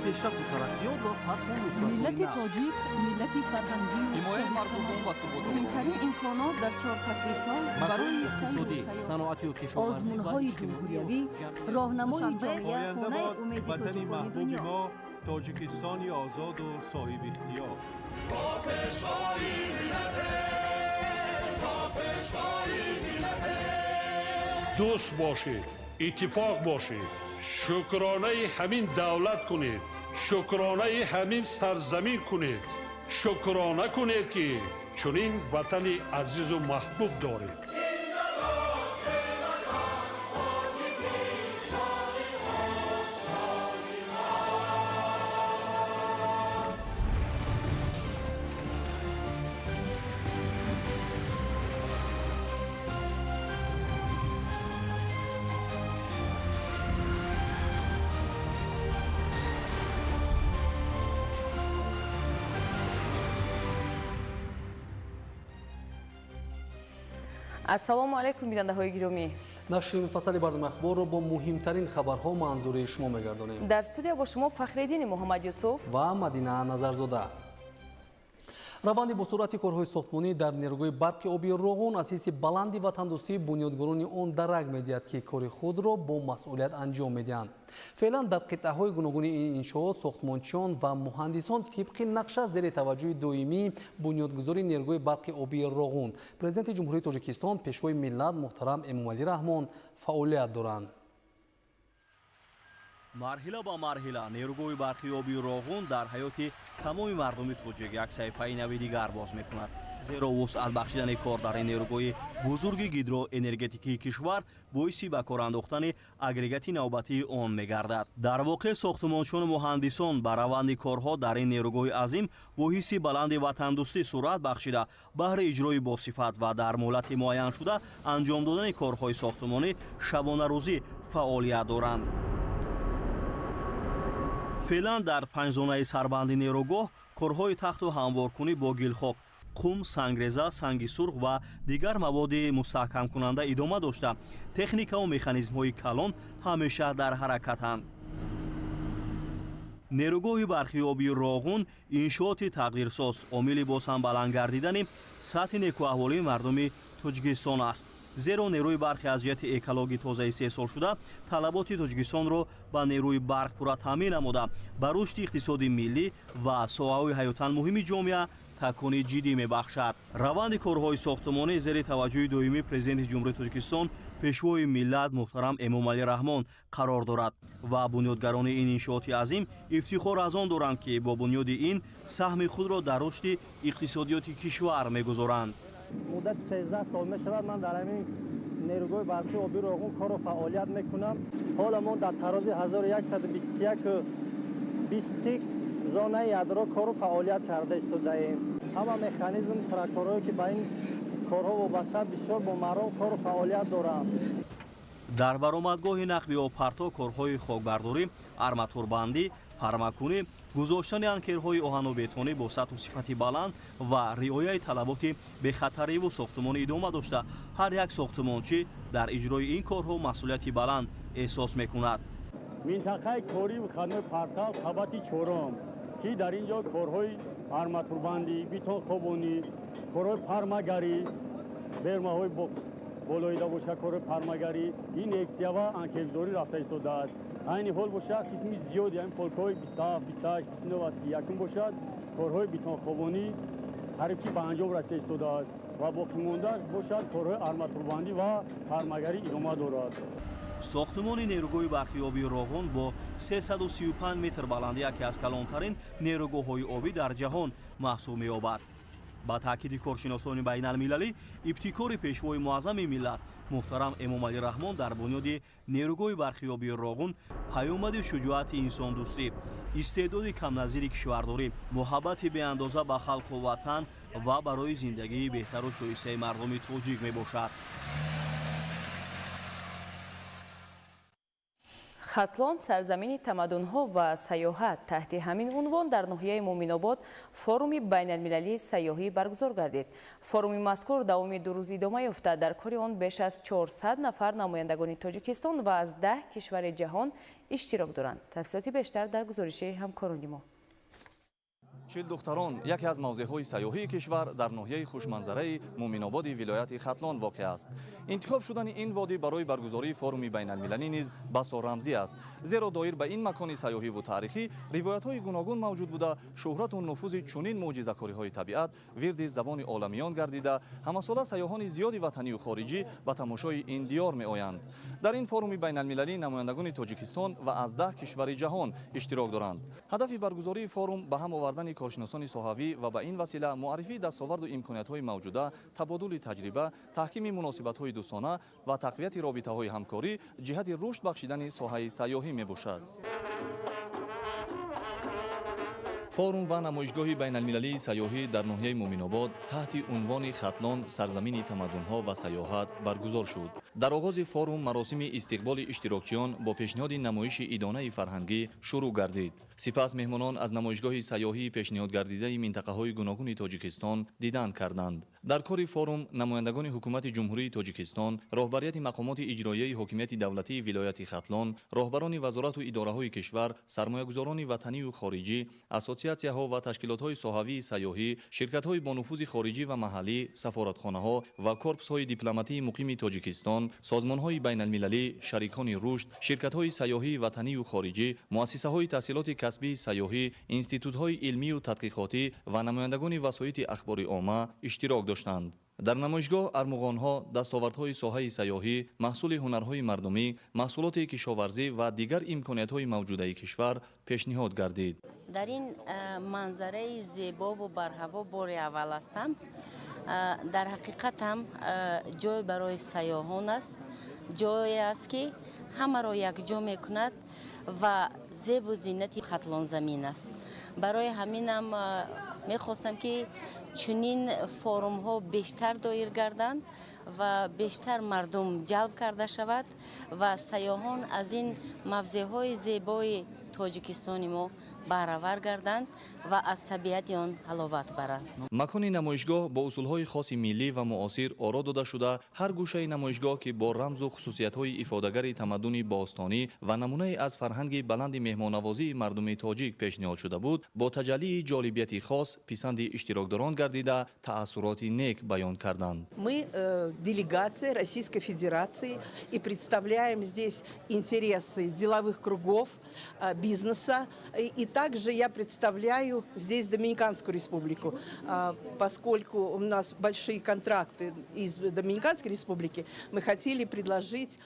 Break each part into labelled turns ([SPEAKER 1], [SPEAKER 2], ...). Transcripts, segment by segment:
[SPEAKER 1] Пешрафту тараққиёт ва фатҳу нусратҳои
[SPEAKER 2] Миллати
[SPEAKER 1] нав.
[SPEAKER 2] тоҷик миллати фарҳангию
[SPEAKER 1] Ҳимояи марзубон ва суботу
[SPEAKER 2] муҳимтарин имконот дар чор фасли сол
[SPEAKER 1] масоили
[SPEAKER 2] барои сайру
[SPEAKER 1] иқтисодӣ,
[SPEAKER 2] сайёҳат.
[SPEAKER 1] саноатию кишоварзӣ ва
[SPEAKER 3] Озмунҳои
[SPEAKER 1] иҷтимоию
[SPEAKER 3] ҷумҳуриявӣ,
[SPEAKER 1] ҷамъиятӣ.
[SPEAKER 3] роҳнамои
[SPEAKER 4] Душанбе,
[SPEAKER 3] ҷомеа,
[SPEAKER 5] Оянда
[SPEAKER 3] хонаи
[SPEAKER 5] бод
[SPEAKER 3] умеди
[SPEAKER 5] ватани
[SPEAKER 3] тоҷикони
[SPEAKER 5] маҳбуби
[SPEAKER 3] дунё.
[SPEAKER 5] мо, Тоҷикистони озоду соҳибихтиёр.
[SPEAKER 6] Дӯст бошед, иттифоқ бошед, шукронаи ҳамин давлат кунед, шукронаи ҳамин сарзамин кунед, шукрона кунед, ки чунин ватани азизу маҳбуб доред.
[SPEAKER 7] Ассалому алайкум, бинандаҳои гиромӣ.
[SPEAKER 1] Нашри муфассали барномаи ахборро бо муҳимтарин хабарҳо манзури шумо мегардонем.
[SPEAKER 7] Дар студия бо шумо Фахриддини Муҳаммад Юсуф
[SPEAKER 1] ва Мадина Назарзода. Раванди босуръати корҳои сохтмонӣ дар нерӯгоҳи барқи обии Роғун аз ҳисси баланди ватандӯстии бунёдгорони он дарак медиҳад, ки кори худро бо масъулият анҷом медиҳанд. Феълан дар қитъаҳои гуногуни ин иншоот сохтмончиён ва муҳандисон тибқи нақша зери таваҷҷӯҳи доимии бунёдгузори нерӯгоҳи барқи обии Роғун, Президенти Ҷумҳурии Тоҷикистон, Пешвои миллат муҳтарам Эмомалӣ Раҳмон фаъолият доранд.
[SPEAKER 8] Марҳила ба марҳила нерӯгоҳи барқи оби Роғун дар ҳаёти тамоми мардуми тоҷик як саҳифаи нави дигар боз мекунад, зеро вусъат бахшидани кор дар ин нерӯгоҳи бузурги гидроэнергетикии кишвар боиси ба кор андохтани агрегати навбатии он мегардад. Дар воқеъ, сохтумончиёну муҳандисон ба раванди корҳо дар ин нерӯгоҳи азим бо ҳисси баланди ватандӯстӣ суръат бахшида, баҳри иҷрои босифат ва дар муҳлати муайяншуда анҷом додани корҳои сохтумонӣ шабонарӯзӣ фаъолият доранд. Феълан дар панҷзонаи сарбанди нерӯгоҳ корҳои тахту ҳамворкунӣ бо гилхок, қум, сангреза, санги сурх ва дигар маводи мустаҳкамкунанда идома дошта, техникаву механизмҳои калон ҳамеша дар ҳаракатанд. Нерӯгоҳи барқи обии Роғун иншооти тақдирсоз, омили боз ҳам баланд гардидани сатҳи некӯаҳволии мардуми Тоҷикистон аст, зеро нерӯи барқи аз ҷиҳати экологӣ тоза истеҳсолшуда талаботи Тоҷикистонро ба нерӯи барқ пурра таъмин намуда, ба рушди иқтисоди миллӣ ва соҳаҳои ҳаётан муҳими ҷомеа такони ҷиддӣ мебахшад. Раванди корҳои сохтумонӣ зери таваҷҷӯҳи доимии Президенти Ҷумҳурии Тоҷикистон, Пешвои миллат муҳтарам Эмомалӣ Раҳмон қарор дорад ва бунёдгарони ин иншооти азим ифтихор аз он доранд, ки бо бунёди ин саҳми худро дар рушди иқтисодиёти кишвар мегузоранд.
[SPEAKER 9] Муддати 13 сол мешавад, ман дар ҳамин нерӯгоҳи барқи оби Роғун кору фаъолият мекунам. Ҳоло мо дар тарози 1121 20 зонаи ядро кору фаъолият карда истодаем. Ҳама механизм, тракторҳое, ки ба ин корҳо вобаста, бисёр бо маром кору фаъолият доранд.
[SPEAKER 8] Дар баромадгоҳи нақби обпарто корҳои хокбардорӣ, арматурбандӣ, пармакунӣ, гузоштани анкерҳои оҳану бетонӣ бо сатҳу сифати баланд ва риояи талаботи бехатариву сохтумонӣ идома дошта, ҳар як сохтумончӣ дар иҷрои ин корҳо масъулияти баланд эҳсос мекунад.
[SPEAKER 10] Минтақаи кории хадмои партав, қабати чорум, ки дар ин ҷо корҳои арматурбандӣ, бетонхобонӣ, корҳои пармагарӣ, бермаҳои болоида бошад, корҳои пармагарӣ, инъексия ва анкергузорӣ рафта истодааст. Айни ҳол бошад, қисми зиёди ҳамин полкҳои 27, 28, 29 ва 31 бошад, корҳои бетонхобонӣ қариб ки ба анҷом расида истодааст ва боқимонда бошад, корҳои арматурбандӣ ва пармагарӣ идома дорад.
[SPEAKER 8] Сохтумони нерӯгоҳи барқи обии Роғун бо 335 метр баландӣ яке аз калонтарин нерӯгоҳҳои обӣ дар ҷаҳон маҳсуб меёбад. Ба таъкиди коршиносони байналмилалӣ, ибтикори Пешвои муаззами миллат муҳтарам Эмомалӣ Раҳмон дар бунёди нерӯгоҳи барқи обии Роғун паёмади шуҷоати инсондӯстӣ, истеъдоди камназири кишвардорӣ, муҳаббати беандоза ба халқу ватан ва барои зиндагии беҳтару шоистаи мардуми тоҷик мебошад.
[SPEAKER 7] Хатлон сарзамини тамаддунҳо ва сайёҳат. Таҳти ҳамин унвон дар ноҳияи Муъминобод форуми байналмилалии сайёҳӣ баргузор гардид. Форуми мазкур давоми 2 рӯз идома ёфта, дар кори он беш аз 400 нафар намояндагони Тоҷикистон ва аз 10 кишвари ҷаҳон иштирок доранд. Тафсилоти бештар дар гузориши ҳамкорони мо.
[SPEAKER 3] Чилдухтарон яке аз мавзеъҳои сайёҳии кишвар дар ноҳияи хушманзараи Муъминободи вилояти Хатлон воқеъ аст. Интихоб шудани ин водӣ барои баргузории форуми байналмилалӣ низ басо рамзӣ аст, зеро доир ба ин макони сайёҳиву таърихӣ ривоятҳои гуногун мавҷуд буда, шӯҳрату нуфузи чунин мӯъҷизакориҳои табиат вирди забони оламиён гардида, ҳамасола сайёҳони зиёди ватанию хориҷӣ ба тамошои ин диёр меоянд. Дар ин форуми байналмилалӣ намояндагони Тоҷикистон ва аз 10 кишвари ҷаҳон иштирок доранд. Ҳадафи баргузории форум ба ҳам овардани коршиносони соҳавӣ ва ба ин васила муаррифии дастоварду имкониятҳои мавҷуда, табодули таҷриба, таҳкими муносибатҳои дӯстона ва тақвияти робитаҳои ҳамкорӣ ҷиҳати рушд бахшидани соҳаи сайёҳӣ мебошад. Форум ва намоишгоҳи байналмилалии сайёҳӣ дар ноҳияи Муъминобод таҳти унвони «Хатлон сарзамини тамаддунҳо ва сайёҳат» баргузор шуд. Дар оғози форум маросими истиқболи иштирокчиён бо пешниҳоди намоиши идонаи фарҳангӣ шурӯъ гардид. Сипас меҳмонон аз намоишгоҳи сайёҳии пешниҳодгардидаи минтақаҳои гуногуни Тоҷикистон дидан карданд. Дар кори форум намояндагони Ҳукумати Ҷумҳурии Тоҷикистон, роҳбарияти мақомоти иҷроияи ҳокимияти давлатии вилояти Хатлон, роҳбарони вазорату идораҳои кишвар, сармоягузорони ватанию хориҷӣ, ассотсиатсияҳо ва ташкилотҳои соҳавии сайёҳӣ, ширкатҳои бонуфузи хориҷӣ ва маҳаллӣ, сафоратхонаҳо ва корпусҳои дипломатии муқими Тоҷикистон, созмонҳои байналмилалӣ, шарикони рушд, ширкатҳои сайёҳии ватанию хориҷӣ, муассисаҳои таҳсилоти касбии сайёҳӣ, институтҳои илмию тадқиқотӣ ва намояндагони васоити ахбори омма иштирок доштанд. Дар намоишгоҳ армуғонҳо, дастовардҳои соҳаи сайёҳӣ, маҳсули ҳунарҳои мардумӣ, маҳсулоти кишоварзӣ ва дигар имкониятҳои мавҷудаи кишвар пешниҳод гардид.
[SPEAKER 4] Дар ин манзараи зебову барҳаво бори аввал ҳастам. Дар ҳақиқатам ҷой барои сайёҳон аст, ҷое аст, ки ҳамаро якҷо мекунад ва зебу зинати Хатлонзамин аст. Барои ҳаминам мехостам, ки чунин форумҳо бештар доир гарданд ва бештар мардум ҷалб карда шавад ва сайёҳон аз ин мавзеъҳои зебои Тоҷикистони мо баҳравар гарданд ва аз табиати он ҳаловат баранд.
[SPEAKER 3] Макони намоишгоҳ бо усулҳои хоси миллӣ ва муосир оро дода шуда, ҳар гӯшаи намоишгоҳ, ки бо рамзу хусусиятҳои ифодагари тамаддуни бостонӣ ва намунае аз фарҳанги баланди меҳмоннавозии мардуми тоҷик пешниҳод шуда буд, бо таҷаллии ҷолибияти хос писанди иштирокдорон гардида, таассуроти нек баён карданд.
[SPEAKER 11] Мы делегация Российской Федерации и представляем здесь интересы деловых кругов, бизнеса. И также я представляю здесь Доминиканскую Республику, поскольку у нас большие контракты из Доминиканской Республики, мы хотели предложить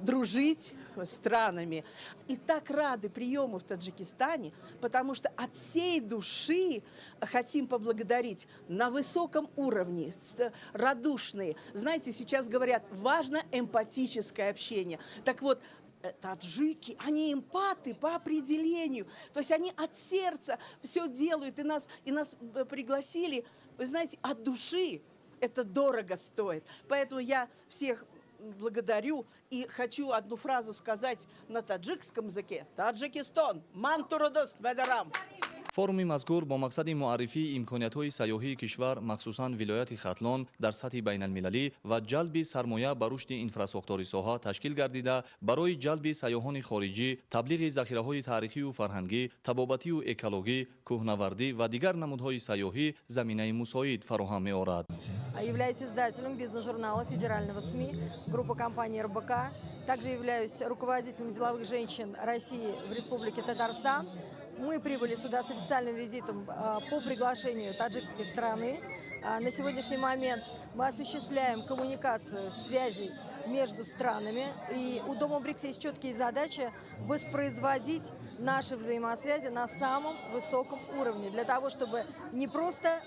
[SPEAKER 11] дружить странами. И так рады приему в Таджикистане, потому что от всей души хотим поблагодарить на высоком уровне, радушные. Знаете, сейчас говорят, важно эмпатическое общение. Так вот, таджики, они эмпаты по определению. То есть они от сердца все делают. И нас пригласили, вы знаете, от души. Это дорого стоит. Поэтому я всех благодарю и хочу одну фразу сказать на таджикском языке. Таджикистон, ман туро дӯст медорам.
[SPEAKER 3] Форуми мазкур бо мақсади муаррифии имкониятҳои сайёҳии кишвар, махсусан вилояти Хатлон, дар сатҳи байналмилалӣ ва ҷалби сармоя ба рушди инфрасохтори соҳа ташкил гардида, барои ҷалби сайёҳони хориҷӣ, таблиғи захираҳои таърихию фарҳангӣ, табобатию экологӣ, кӯҳнавардӣ ва дигар намудҳои сайёҳӣ заминаи мусоид фароҳам меорад.
[SPEAKER 12] Являюсь издателем бизнес-журнала федерального СМИ группы компании РБК. Также являюсь руководителем деловых женщин России в Республике Татарстан. Мы прибыли сюда с официальным визитом по приглашению таджикской стороны. На сегодняшний момент мы осуществляем коммуникацию связей между странами. И у Дома БРИКС есть четкие задачи воспроизводить наши взаимосвязи на самом высоком уровне, для того, чтобы не просто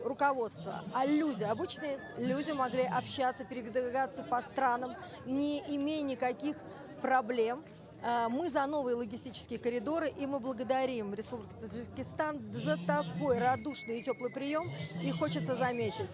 [SPEAKER 12] руководство, а люди, обычные люди могли общаться, передвигаться по странам, не имея никаких проблем. Мы за новые логистические коридоры, и мы благодарим Республику Таджикистан за такой радушный и теплый прием. И хочется заметить,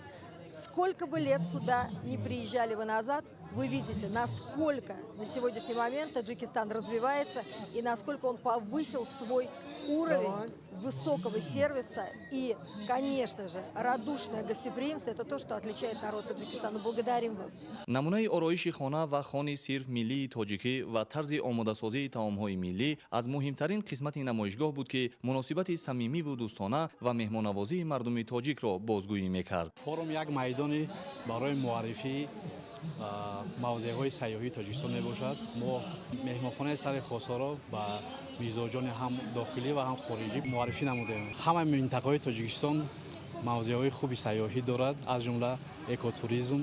[SPEAKER 12] сколько бы лет сюда не приезжали вы назад, Вы видите, насколько на сегодняшний момент Таджикистан развивается и насколько он повысил свой уровень высокого сервиса. И, конечно же, радушное гостеприимство – это то, что отличает народ Таджикистана. Благодарим вас.
[SPEAKER 3] Намунаи ороиши хона ва хони сирф миллии тоҷикӣ ва тарзи омодасозии таомҳои миллӣ аз муҳимтарин қисмати намоишгоҳ буд, ки муносибати самимиву дӯстона ва меҳмоннавозии мардуми тоҷикро бозгӯӣ мекард.
[SPEAKER 13] Форум як майдони барои муаррифии мавзеъҳои сайёҳии Тоҷикистон мебошад. Мо меҳмонхонаи Сари Хосорро ба мизоҷони ҳам дохилӣ ва ҳам хориҷӣ муаррифӣ намудем. Ҳамаи минтақаҳои Тоҷикистон мавзеъҳои хуби сайёҳӣ дорад, аз ҷумла экотуризм,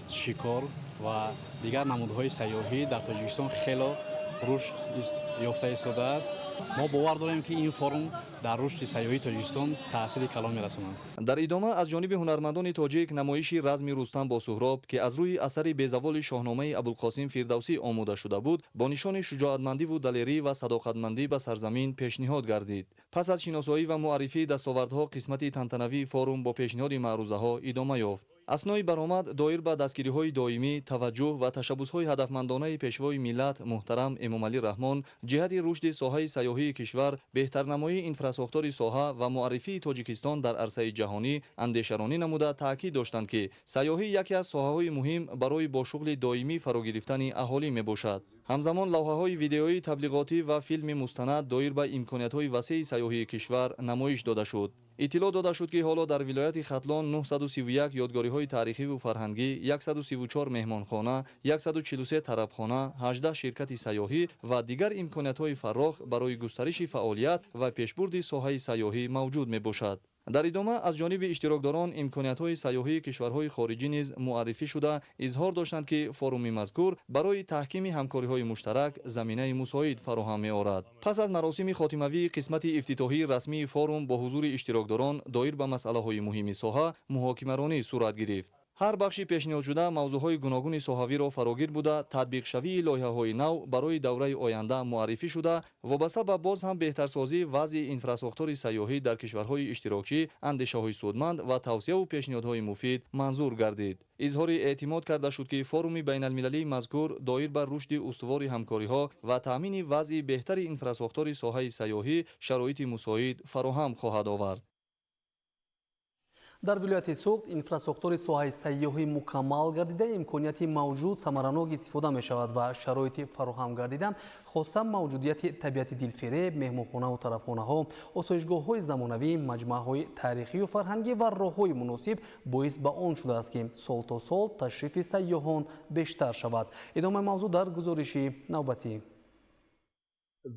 [SPEAKER 13] шикор ва дигар намудҳои сайёҳӣ дар Тоҷикистон хело рушд ёфта истодааст. Мо бовар дорем, ки ин форум дар рушди сайёҳии Тоҷикистон таъсири калон мерасонад.
[SPEAKER 3] Дар идома аз ҷониби ҳунармандони тоҷик намоиши разми Рустам бо Суҳроб, ки аз рӯи асари безаволи Шоҳномаи Абулқосим Фирдавсӣ омода шуда буд, бо нишони шуҷоатмандиву далерӣ ва садоқатмандӣ ба сарзамин пешниҳод гардид. Пас аз шиносоӣ ва муаррифии дастовардҳо, қисмати тантанавии форум бо пешниҳоди маърузаҳо идома ёфт. Аснои баромад доир ба дастгириҳои доимӣ, таваҷҷӯҳ ва ташаббусҳои ҳадафмандонаи Пешвои миллат муҳтарам Эмомалӣ Раҳмон ҷиҳати рушди соҳаи сайёҳии кишвар, беҳтарнамоии инфрасохтори соҳа ва муаррифии Тоҷикистон дар арсаи ҷаҳонӣ андешаронӣ намуда, таъкид доштанд, ки сайёҳӣ яке аз соҳаҳои муҳим барои бо шуғли доимӣ фарогирифтани аҳолӣ мебошад. Ҳамзамон лавҳаҳои видеоии таблиғотӣ ва филми мустанад доир ба имкониятҳои васеи сайёҳии кишвар намоиш дода шуд. Иттилоъ дода шуд, ки ҳоло дар вилояти Хатлон 931 ёдгориҳои таърихиву фарҳангӣ, 134 меҳмонхона, 143 тарабхона, 18 ширкати сайёҳӣ ва дигар имкониятҳои фаррох барои густариши фаъолият ва пешбурди соҳаи сайёҳӣ мавҷуд мебошад. Дар идома аз ҷониби иштирокдорон имкониятҳои сайёҳии кишварҳои хориҷӣ низ муаррифӣ шуда, изҳор доштанд, ки форуми мазкур барои таҳкими ҳамкориҳои муштарак заминаи мусоид фароҳам меорад. Пас аз маросими хотимавии қисмати ифтитоҳии расмии форум бо ҳузури иштирокдорон доир ба масъалаҳои муҳими соҳа муҳокимаронӣ сурат гирифт. Ҳар бахши пешниҳодшуда мавзӯъҳои гуногуни соҳавиро фарогир буда, татбиқшавии лоиҳаҳои нав барои давраи оянда муаррифӣ шуда, вобаста ба боз ҳам беҳтарсозии вазъи инфрасохтори сайёҳӣ дар кишварҳои иштирокчӣ андешаҳои судманд ва тавсияву пешниҳодҳои муфид манзур гардид. Изҳори эътимод карда шуд, ки форуми байналмилалии мазкур доир ба рушди устувори ҳамкориҳо ва таъмини вазъи беҳтари инфрасохтори соҳаи сайёҳӣ шароити мусоид фароҳам хоҳад овард.
[SPEAKER 1] Дар вилояти Суғд инфрасохтори соҳаи сайёҳӣ мукаммал гардида, имконияти мавҷуд самаранок истифода мешавад ва шароити фароҳам гардида, хоса мавҷудияти табиати дилфиреб, меҳмонхонаву тарабхонаҳо, осоишгоҳҳои замонавӣ, маҷмӯаҳои таърихию фарҳангӣ ва роҳҳои муносиб боис ба он шудааст, ки сол то сол ташрифи сайёҳон бештар шавад. Идомаи мавзӯъ дар гузориши навбатӣ.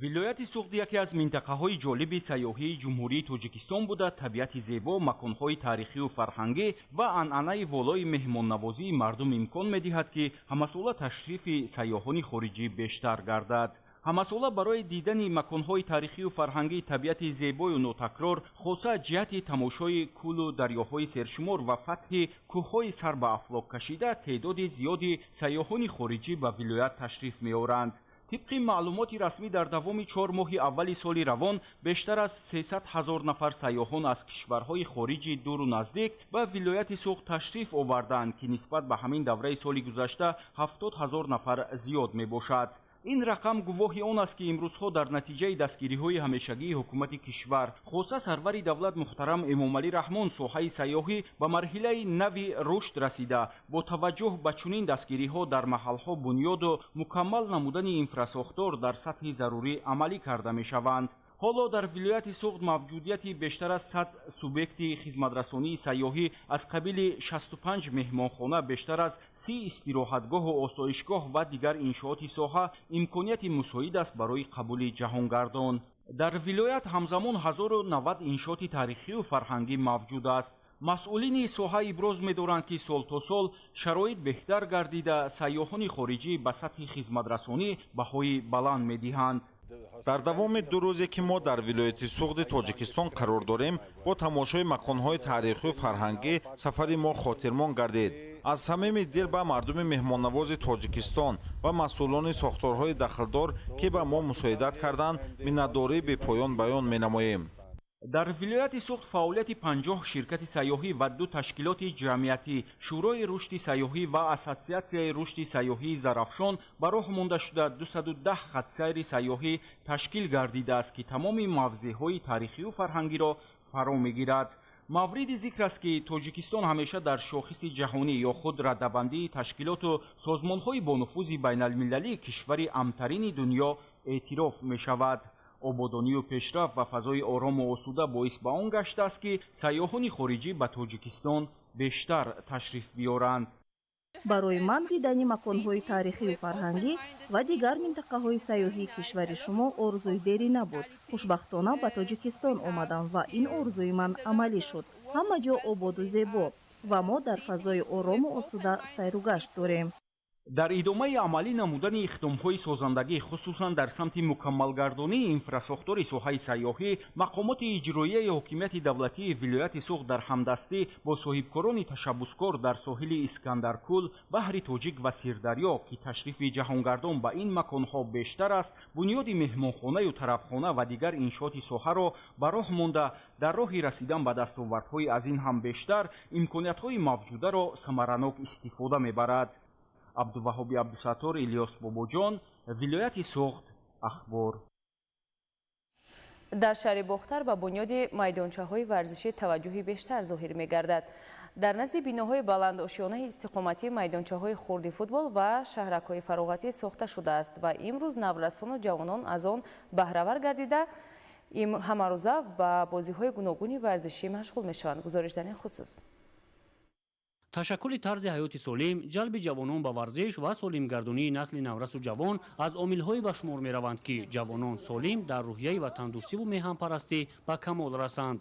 [SPEAKER 14] Вилояти Суғд яке аз минтақаҳои ҷолиби сайёҳии Ҷумҳурии Тоҷикистон буда, табиати зебо, маконҳои таърихию фарҳангӣ ва анъанаи волои меҳмоннавозии мардум имкон медиҳад, ки ҳамасола ташрифи сайёҳони хориҷӣ бештар гардад. Ҳамасола барои дидани маконҳои таърихию фарҳангӣ, табиати зебою нотакрор, хоса ҷиҳати тамошои кӯлу дарёҳои сершумор ва фатҳи кӯҳҳои сар ба афлок кашида, теъдоди зиёди сайёҳони хориҷӣ ба вилоят ташриф меоранд. Тибқи маълумоти расмӣ, дар давоми 4 моҳи аввали соли равон бештар аз 300 ҳазор нафар сайёҳон аз кишварҳои хориҷи дуру наздик ба вилояти Суғд ташриф оварданд, ки нисбат ба ҳамин давраи соли гузашта 70 ҳазор нафар зиёд мебошад. Ин рақам гувоҳи он аст, ки имрӯзҳо дар натиҷаи дастгириҳои ҳамешагии ҳукумати кишвар, хоса сарвари давлат муҳтарам Эмомалӣ Раҳмон, соҳаи сайёҳӣ ба марҳилаи нави рушд расида, бо таваҷҷӯҳ ба чунин дастгириҳо дар маҳалҳо бунёду мукаммал намудани инфрасохтор дар сатҳи зарурӣ амалӣ карда мешаванд. Ҳоло дар вилояти Суғд мавҷудияти бештар аз 100 субъекти хизматрасонии сайёҳӣ аз қабили 65 меҳмонхона, бештар аз 30 истироҳатгоҳу осоишгоҳ ва дигар иншооти соҳа имконияти мусоид аст барои қабули ҷаҳонгардон. Дар вилоят ҳамзамон 1090 иншооти таърихию фарҳангӣ мавҷуд аст. Масъулини соҳа иброз медоранд, ки сол то сол шароит беҳтар гардида, сайёҳони хориҷӣ ба сатҳи хизматрасонӣ баҳои баланд медиҳанд.
[SPEAKER 15] Дар давоми 2 рӯзе, ки мо дар вилояти Суғди Тоҷикистон қарор дорем, бо тамошои маконҳои таърихию фарҳангӣ сафари мо хотирмон гардид. Аз самими дил ба мардуми меҳмоннавози Тоҷикистон ва масъулони сохторҳои дахлдор, ки ба мо мусоидат карданд, миннатдории бепоён баён менамоем.
[SPEAKER 14] Дар вилояти Суғд фаъолияти 50 ширкати сайёҳӣ ва 2 ташкилоти ҷамъиятӣ, Шӯрои рушди сайёҳӣ ва Ассотсиатсияи рушди сайёҳии Зарафшон ба роҳ монда шуда 210 хатсайри сайёҳӣ ташкил гардидааст, ки тамоми мавзеъҳои таърихию фарҳангиро фаро мегирад. Мавриди зикр аст, ки Тоҷикистон ҳамеша дар шохиси ҷаҳонӣ ё худ радабандии ташкилоту созмонҳои бонуфузи байналмилалии кишвари амнтарини дунё эътироф мешавад. Ободонию пешрафт ва фазои орому осуда боис ба он гаштааст, ки сайёҳони хориҷӣ ба Тоҷикистон бештар ташриф биёранд.
[SPEAKER 16] Барои ман дидани маконҳои таърихию фарҳангӣ ва дигар минтақаҳои сайёҳии кишвари шумо орзуи дерина буд. Хушбахтона ба Тоҷикистон омадам ва ин орзуи ман амалӣ шуд. Ҳама ҷо ободу зебо ва мо дар фазои орому осуда сайру гашт дорем.
[SPEAKER 14] Дар идомаи амалӣ намудани иқдомҳои созандагӣ, хусусан дар самти мукаммалгардонии инфрасохтори соҳаи сайёҳӣ, мақомоти иҷроияи ҳокимияти давлатии вилояти Суғд дар ҳамдастӣ бо соҳибкорони ташаббускор дар соҳили Искандаркӯл, баҳри Тоҷик ва Сирдарё, ки ташрифи ҷаҳонгардон ба ин маконҳо бештар аст, бунёди меҳмонхонаю тарафхона ва дигар иншооти соҳаро ба роҳ монда, дар роҳи расидан ба дастовардҳои аз ин ҳам бештар имкониятҳои мавҷударо самаранок истифода мебарад. Абдуваҳоби Абдусаттор, Илёс Бобоҷон, вилояти Суғд, Ахбор.
[SPEAKER 7] Дар шаҳри Бохтар ба бунёди майдончаҳои варзишӣ таваҷҷӯҳи бештар зоҳир мегардад. Дар назди биноҳои баландошёнаи истиқоматӣ майдончаҳои хурди футбол ва шаҳракҳои фароғатӣ сохта шудааст ва имрӯз наврасону ҷавонон аз он баҳравар гардида, ҳамарӯза ба бозиҳои гуногуни варзишӣ машғул мешаванд. Гузориш дар ин хусус.
[SPEAKER 17] Ташаккули тарзи ҳаёти солим, ҷалби ҷавонон ба варзиш ва солимгардонии насли наврасу ҷавон аз омилҳое ба шумор мераванд, ки ҷавонон солим дар рӯҳияи ватандӯстиву меҳанпарастӣ ба камол расанд.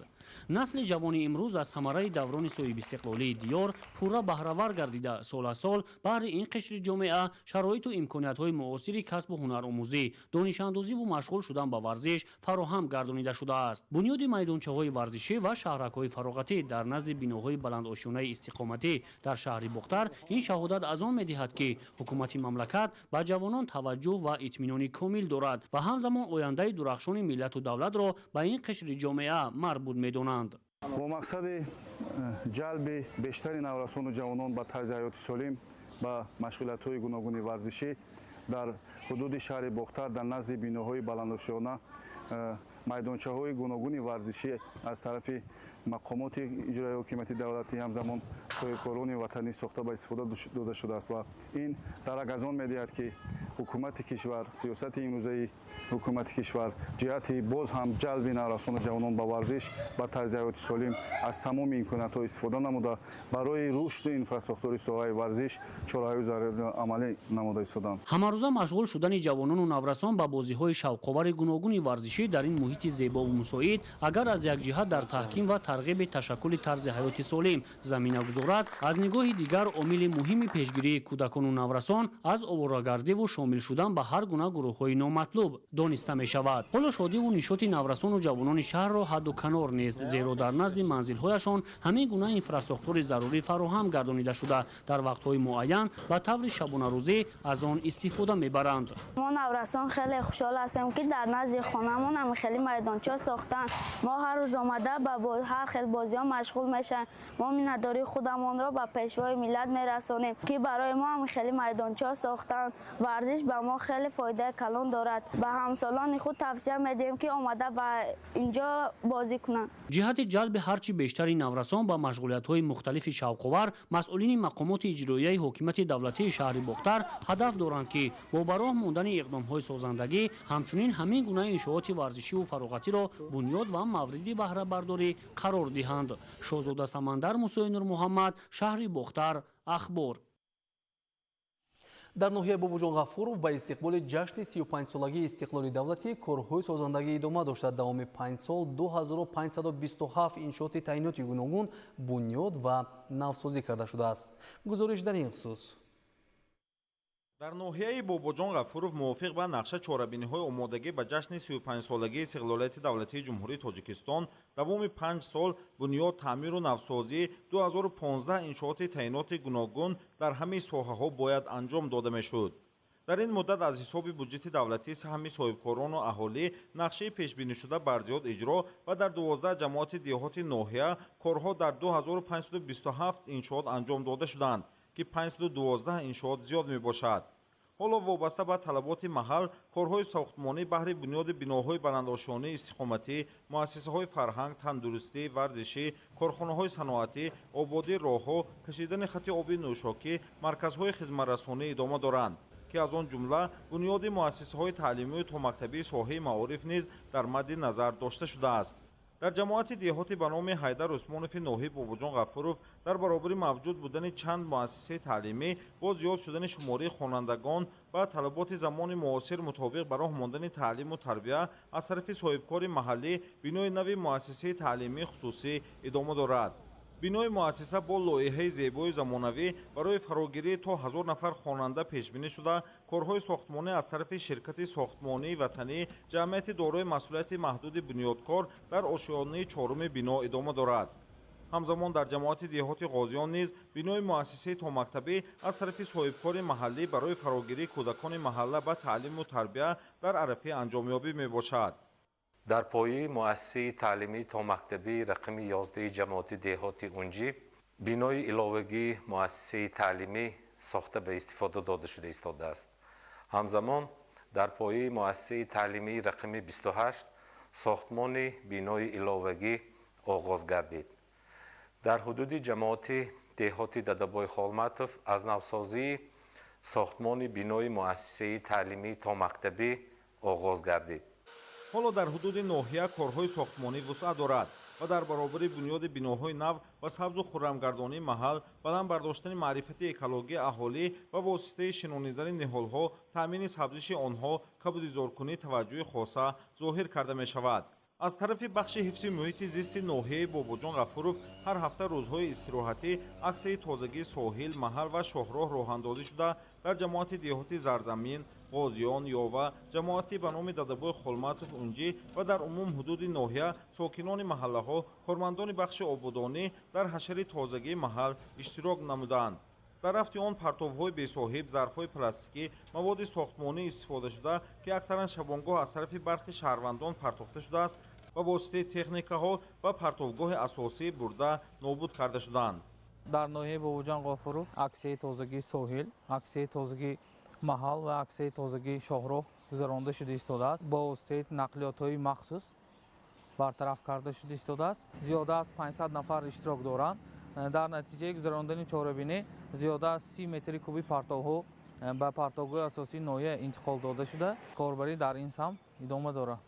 [SPEAKER 17] Насли ҷавони имрӯз аз самараи даврони соҳибистиқлолии диёр пурра баҳравар гардида, сол аз сол баҳри ин қишри ҷомеа шароиту имкониятҳои муосири касбу ҳунаромӯзӣ, донишандозиву машғул шудан ба варзиш фароҳам гардонида шудааст. Бунёди майдончаҳои варзишӣ ва шаҳракҳои фароғатӣ дар назди биноҳои баландошёнаи истиқоматӣ дар шаҳри Бохтар ин шаҳодат аз он медиҳад, ки ҳукумати мамлакат ба ҷавонон таваҷҷӯҳ ва итминони комил дорад ва ҳамзамон ояндаи дурахшони миллату давлатро ба ин қишри ҷомеа марбут медонанд.
[SPEAKER 18] Бо мақсади ҷалби бештари наврасону ҷавонон ба тарзи ҳаёти солим, ба машғулиятҳои гуногуни варзишӣ дар ҳудуди шаҳри Бохтар дар назди биноҳои баландошёна майдончаҳои гуногуни варзишӣ аз тарафи мақомоти иҷроияи ҳокимияти давлатӣ, ҳамзамон соҳибкорони ватанӣ сохта ба истифода дода шудааст ва ин дарак аз он медиҳад, ки ҳукумати кишвар, сиёсати имрӯзаи ҳукумати кишвар ҷиҳати боз ҳам ҷалби наврасону ҷавонон ба варзиш, ба тарзи ҳаёти солим аз тамоми имкониятҳо истифода намуда, барои рушди инфрасохтори соҳаи варзиш чораҳои зарурӣ амалӣ намуда истоданд.
[SPEAKER 17] Ҳамарӯза машғул шудани ҷавонону наврасон ба бозиҳои шавқовари гуногуни варзишӣ дар ин муҳити зебову мусоид, агар аз як ҷиҳат дар таҳким ва тарғиби ташаккули тарзи ҳаёти солим замина гузорад, аз нигоҳи дигар омили муҳими пешгирии кӯдакону наврасон аз оворагардиву шомил шудан ба ҳар гуна гурӯҳҳои номатлуб дониста мешавад. Ҳоло шодиву нишоти наврасону ҷавонони шаҳрро ҳадду канор нест, зеро дар назди манзилҳояшон ҳамин гуна инфрасохтори зарурӣ фароҳам гардонида шуда, дар вақтҳои муайян ба таври шабонарӯзӣ аз он истифода мебаранд.
[SPEAKER 19] Мо наврасон хеле хушҳол ҳастем, ки дар назди хонамон ҳам хеле майдонча сохтанд. Мо ҳар рӯз омада ба ҳар хел бозиҳо машғул мешавем. Мо миннатдории худамонро ба пешвои миллат мерасонем, ки барои мо ҳам хеле майдонча сохтанд. Варзиш ба мо хеле фоидаи калон дорад. Ба ҳамсолони худ тавсия медиҳем, ки омада ба инҷо бозӣ кунанд.
[SPEAKER 17] Ҷиҳати ҷалби ҳарчи бештари наврасон ба машғулиятҳои мухталифи шавқовар, масъулини мақомоти иҷроияи ҳокимияти давлатии шаҳри Бохтар ҳадаф доранд, ки бо ба роҳ мондани иқдомҳои созандагӣ ҳамчунин ҳамин гуна иншооти варзишиву фароғатиро бунёд ва мавриди баҳрабардорӣ қарор диҳанд. Шоҳзода Самандар, Мусои Нурмуҳаммад, шаҳри Бохтар, Ахбор.
[SPEAKER 1] Дар ноҳияи Бобоҷон Ғафуров ба истиқболи ҷашни 35-солагии истиқлоли давлатӣ корҳои созандагӣ идома дошта, давоми 5 сол 2527 иншооти таъиноти гуногун бунёд ва навсозӣ карда шудааст. Гузориш дар ин хусус.
[SPEAKER 15] Дар ноҳияи Бобоҷон Ғафуров мувофиқ ба нақша чорабиниҳои омодагӣ ба ҷашни 35-солагии истиқлолияти давлатии Ҷумҳурии Тоҷикистон давоми 5 сол бунёд, таъмиру навсозии 2015 иншооти таъиноти гуногун дар ҳамаи соҳаҳо бояд анҷом дода мешуд. Дар ин муддат аз ҳисоби буҷети давлатӣ саҳми соҳибкорону аҳолӣ нақшаи пешбинишуда барзиёд иҷро ва дар 12 ҷамоати деҳоти ноҳия корҳо дар 2527 иншоот анҷом дода шуданд, ки 512 иншоот зиёд мебошад. Ҳоло вобаста ба талаботи маҳал корҳои сохтмонӣ баҳри бунёди биноҳои баландошёнии истиқоматӣ, муассисаҳои фарҳанг, тандурустӣ, варзишӣ, корхонаҳои саноатӣ, ободии роҳҳо, кашидани хати оби нӯшокӣ, марказҳои хизматрасонӣ идома доранд, ки аз он ҷумла бунёди муассисаҳои таълимию томактабии соҳаи маориф низ дар мадди назар дошта шудааст. Дар ҷамоати деҳоти ба номи Ҳайдар Усмонови ноҳияи Бобоҷон Ғафуров дар баробари мавҷуд будани чанд муассисаи таълимӣ бо зиёд шудани шумораи хонандагон ва талаботи замони муосир мутобиқ ба роҳ мондани таълиму тарбия аз тарафи соҳибкори маҳаллӣ бинои нави муассисаи таълимии хусусӣ идома дорад. Бинои муассиса бо лоиҳаи зебои замонавӣ барои фарогирии то 1000 нафар хонанда пешбинӣ шуда, корҳои сохтмонӣ аз тарафи ширкати сохтмонии ватанӣ ҷамъияти дорои масъулияти маҳдуди бунёдкор дар ошёнаи чоруми бино идома дорад. Ҳамзамон дар ҷамоати деҳоти Ғозиён низ бинои муассисаи томактабӣ аз тарафи соҳибкори маҳаллӣ барои фарогирии кӯдакони маҳалла ба таълиму тарбия дар арафаи анҷомёбӣ мебошад.
[SPEAKER 20] Дар пояи муассисаи таълимии томактабии рақами 11 ҷамоати деҳоти Унҷӣ бинои иловагии муассисаи таълимӣ сохта ба истифода дода шуда истодааст. Ҳамзамон дар пояи муассисаи таълимии рақами 28 сохтмони бинои иловагӣ оғоз гардид. Дар ҳудуди ҷамоати деҳоти Дадабой Холматов аз навсозии сохтмони бинои муассисаи таълимии томактабӣ оғоз гардид.
[SPEAKER 15] Ҳоло дар ҳудуди ноҳия корҳои сохтмонӣ вусъат дорад ва дар баробари бунёди биноҳои нав ва сабзу хуррамгардонии маҳал, баланд бардоштани маърифати экологии аҳолӣ ва воситаи шинонидани ниҳолҳо, таъмини сабзиши онҳо, кабудизоркунӣ таваҷҷӯҳи хоса зоҳир карда мешавад. Аз тарафи бахши ҳифзи муҳити зисти ноҳияи Бобоҷон Ғафуров ҳар ҳафта рӯзҳои истироҳатӣ аксияи тозагии соҳил, маҳал ва шоҳроҳ роҳандозӣ шуда, дар ҷамоати деҳоти Зарзамин, Ғозиён, Ёва, ҷамоати ба номи Дадабой Холматов Унҷӣ ва дар умум ҳудуди ноҳия сокинони маҳаллаҳо, кормандони бахши ободонӣ дар ҳашари тозагии маҳал иштирок намуданд. Дар рафти он партовҳои бесоҳиб, зарфҳои пластикӣ, маводи сохтмонӣ истифодашуда, ки аксаран шабонгоҳ аз тарафи бархи шаҳрвандон партохта шудааст, ба воситаи техникаҳо ба партовгоҳи асосӣ бурда нобуд карда шуданд.
[SPEAKER 21] Дар ноҳияи Бобоҷон Ғафуров аксияи тозагии соҳил, аксияи тозагии маҳал ва аксияи тозагии шоҳроҳ гузаронда шуда истодааст. Бо воситаи нақлиётҳои махсус бартараф карда шуда истодааст. Зиёда аз 500 нафар иштирок доранд. Дар натиҷаи гузарондани чорабинӣ зиёда аз 30 метри куби партовҳо ба партовгоҳи асосии ноҳия интиқол дода шуда, корбарӣ дар ин самт идома дорад.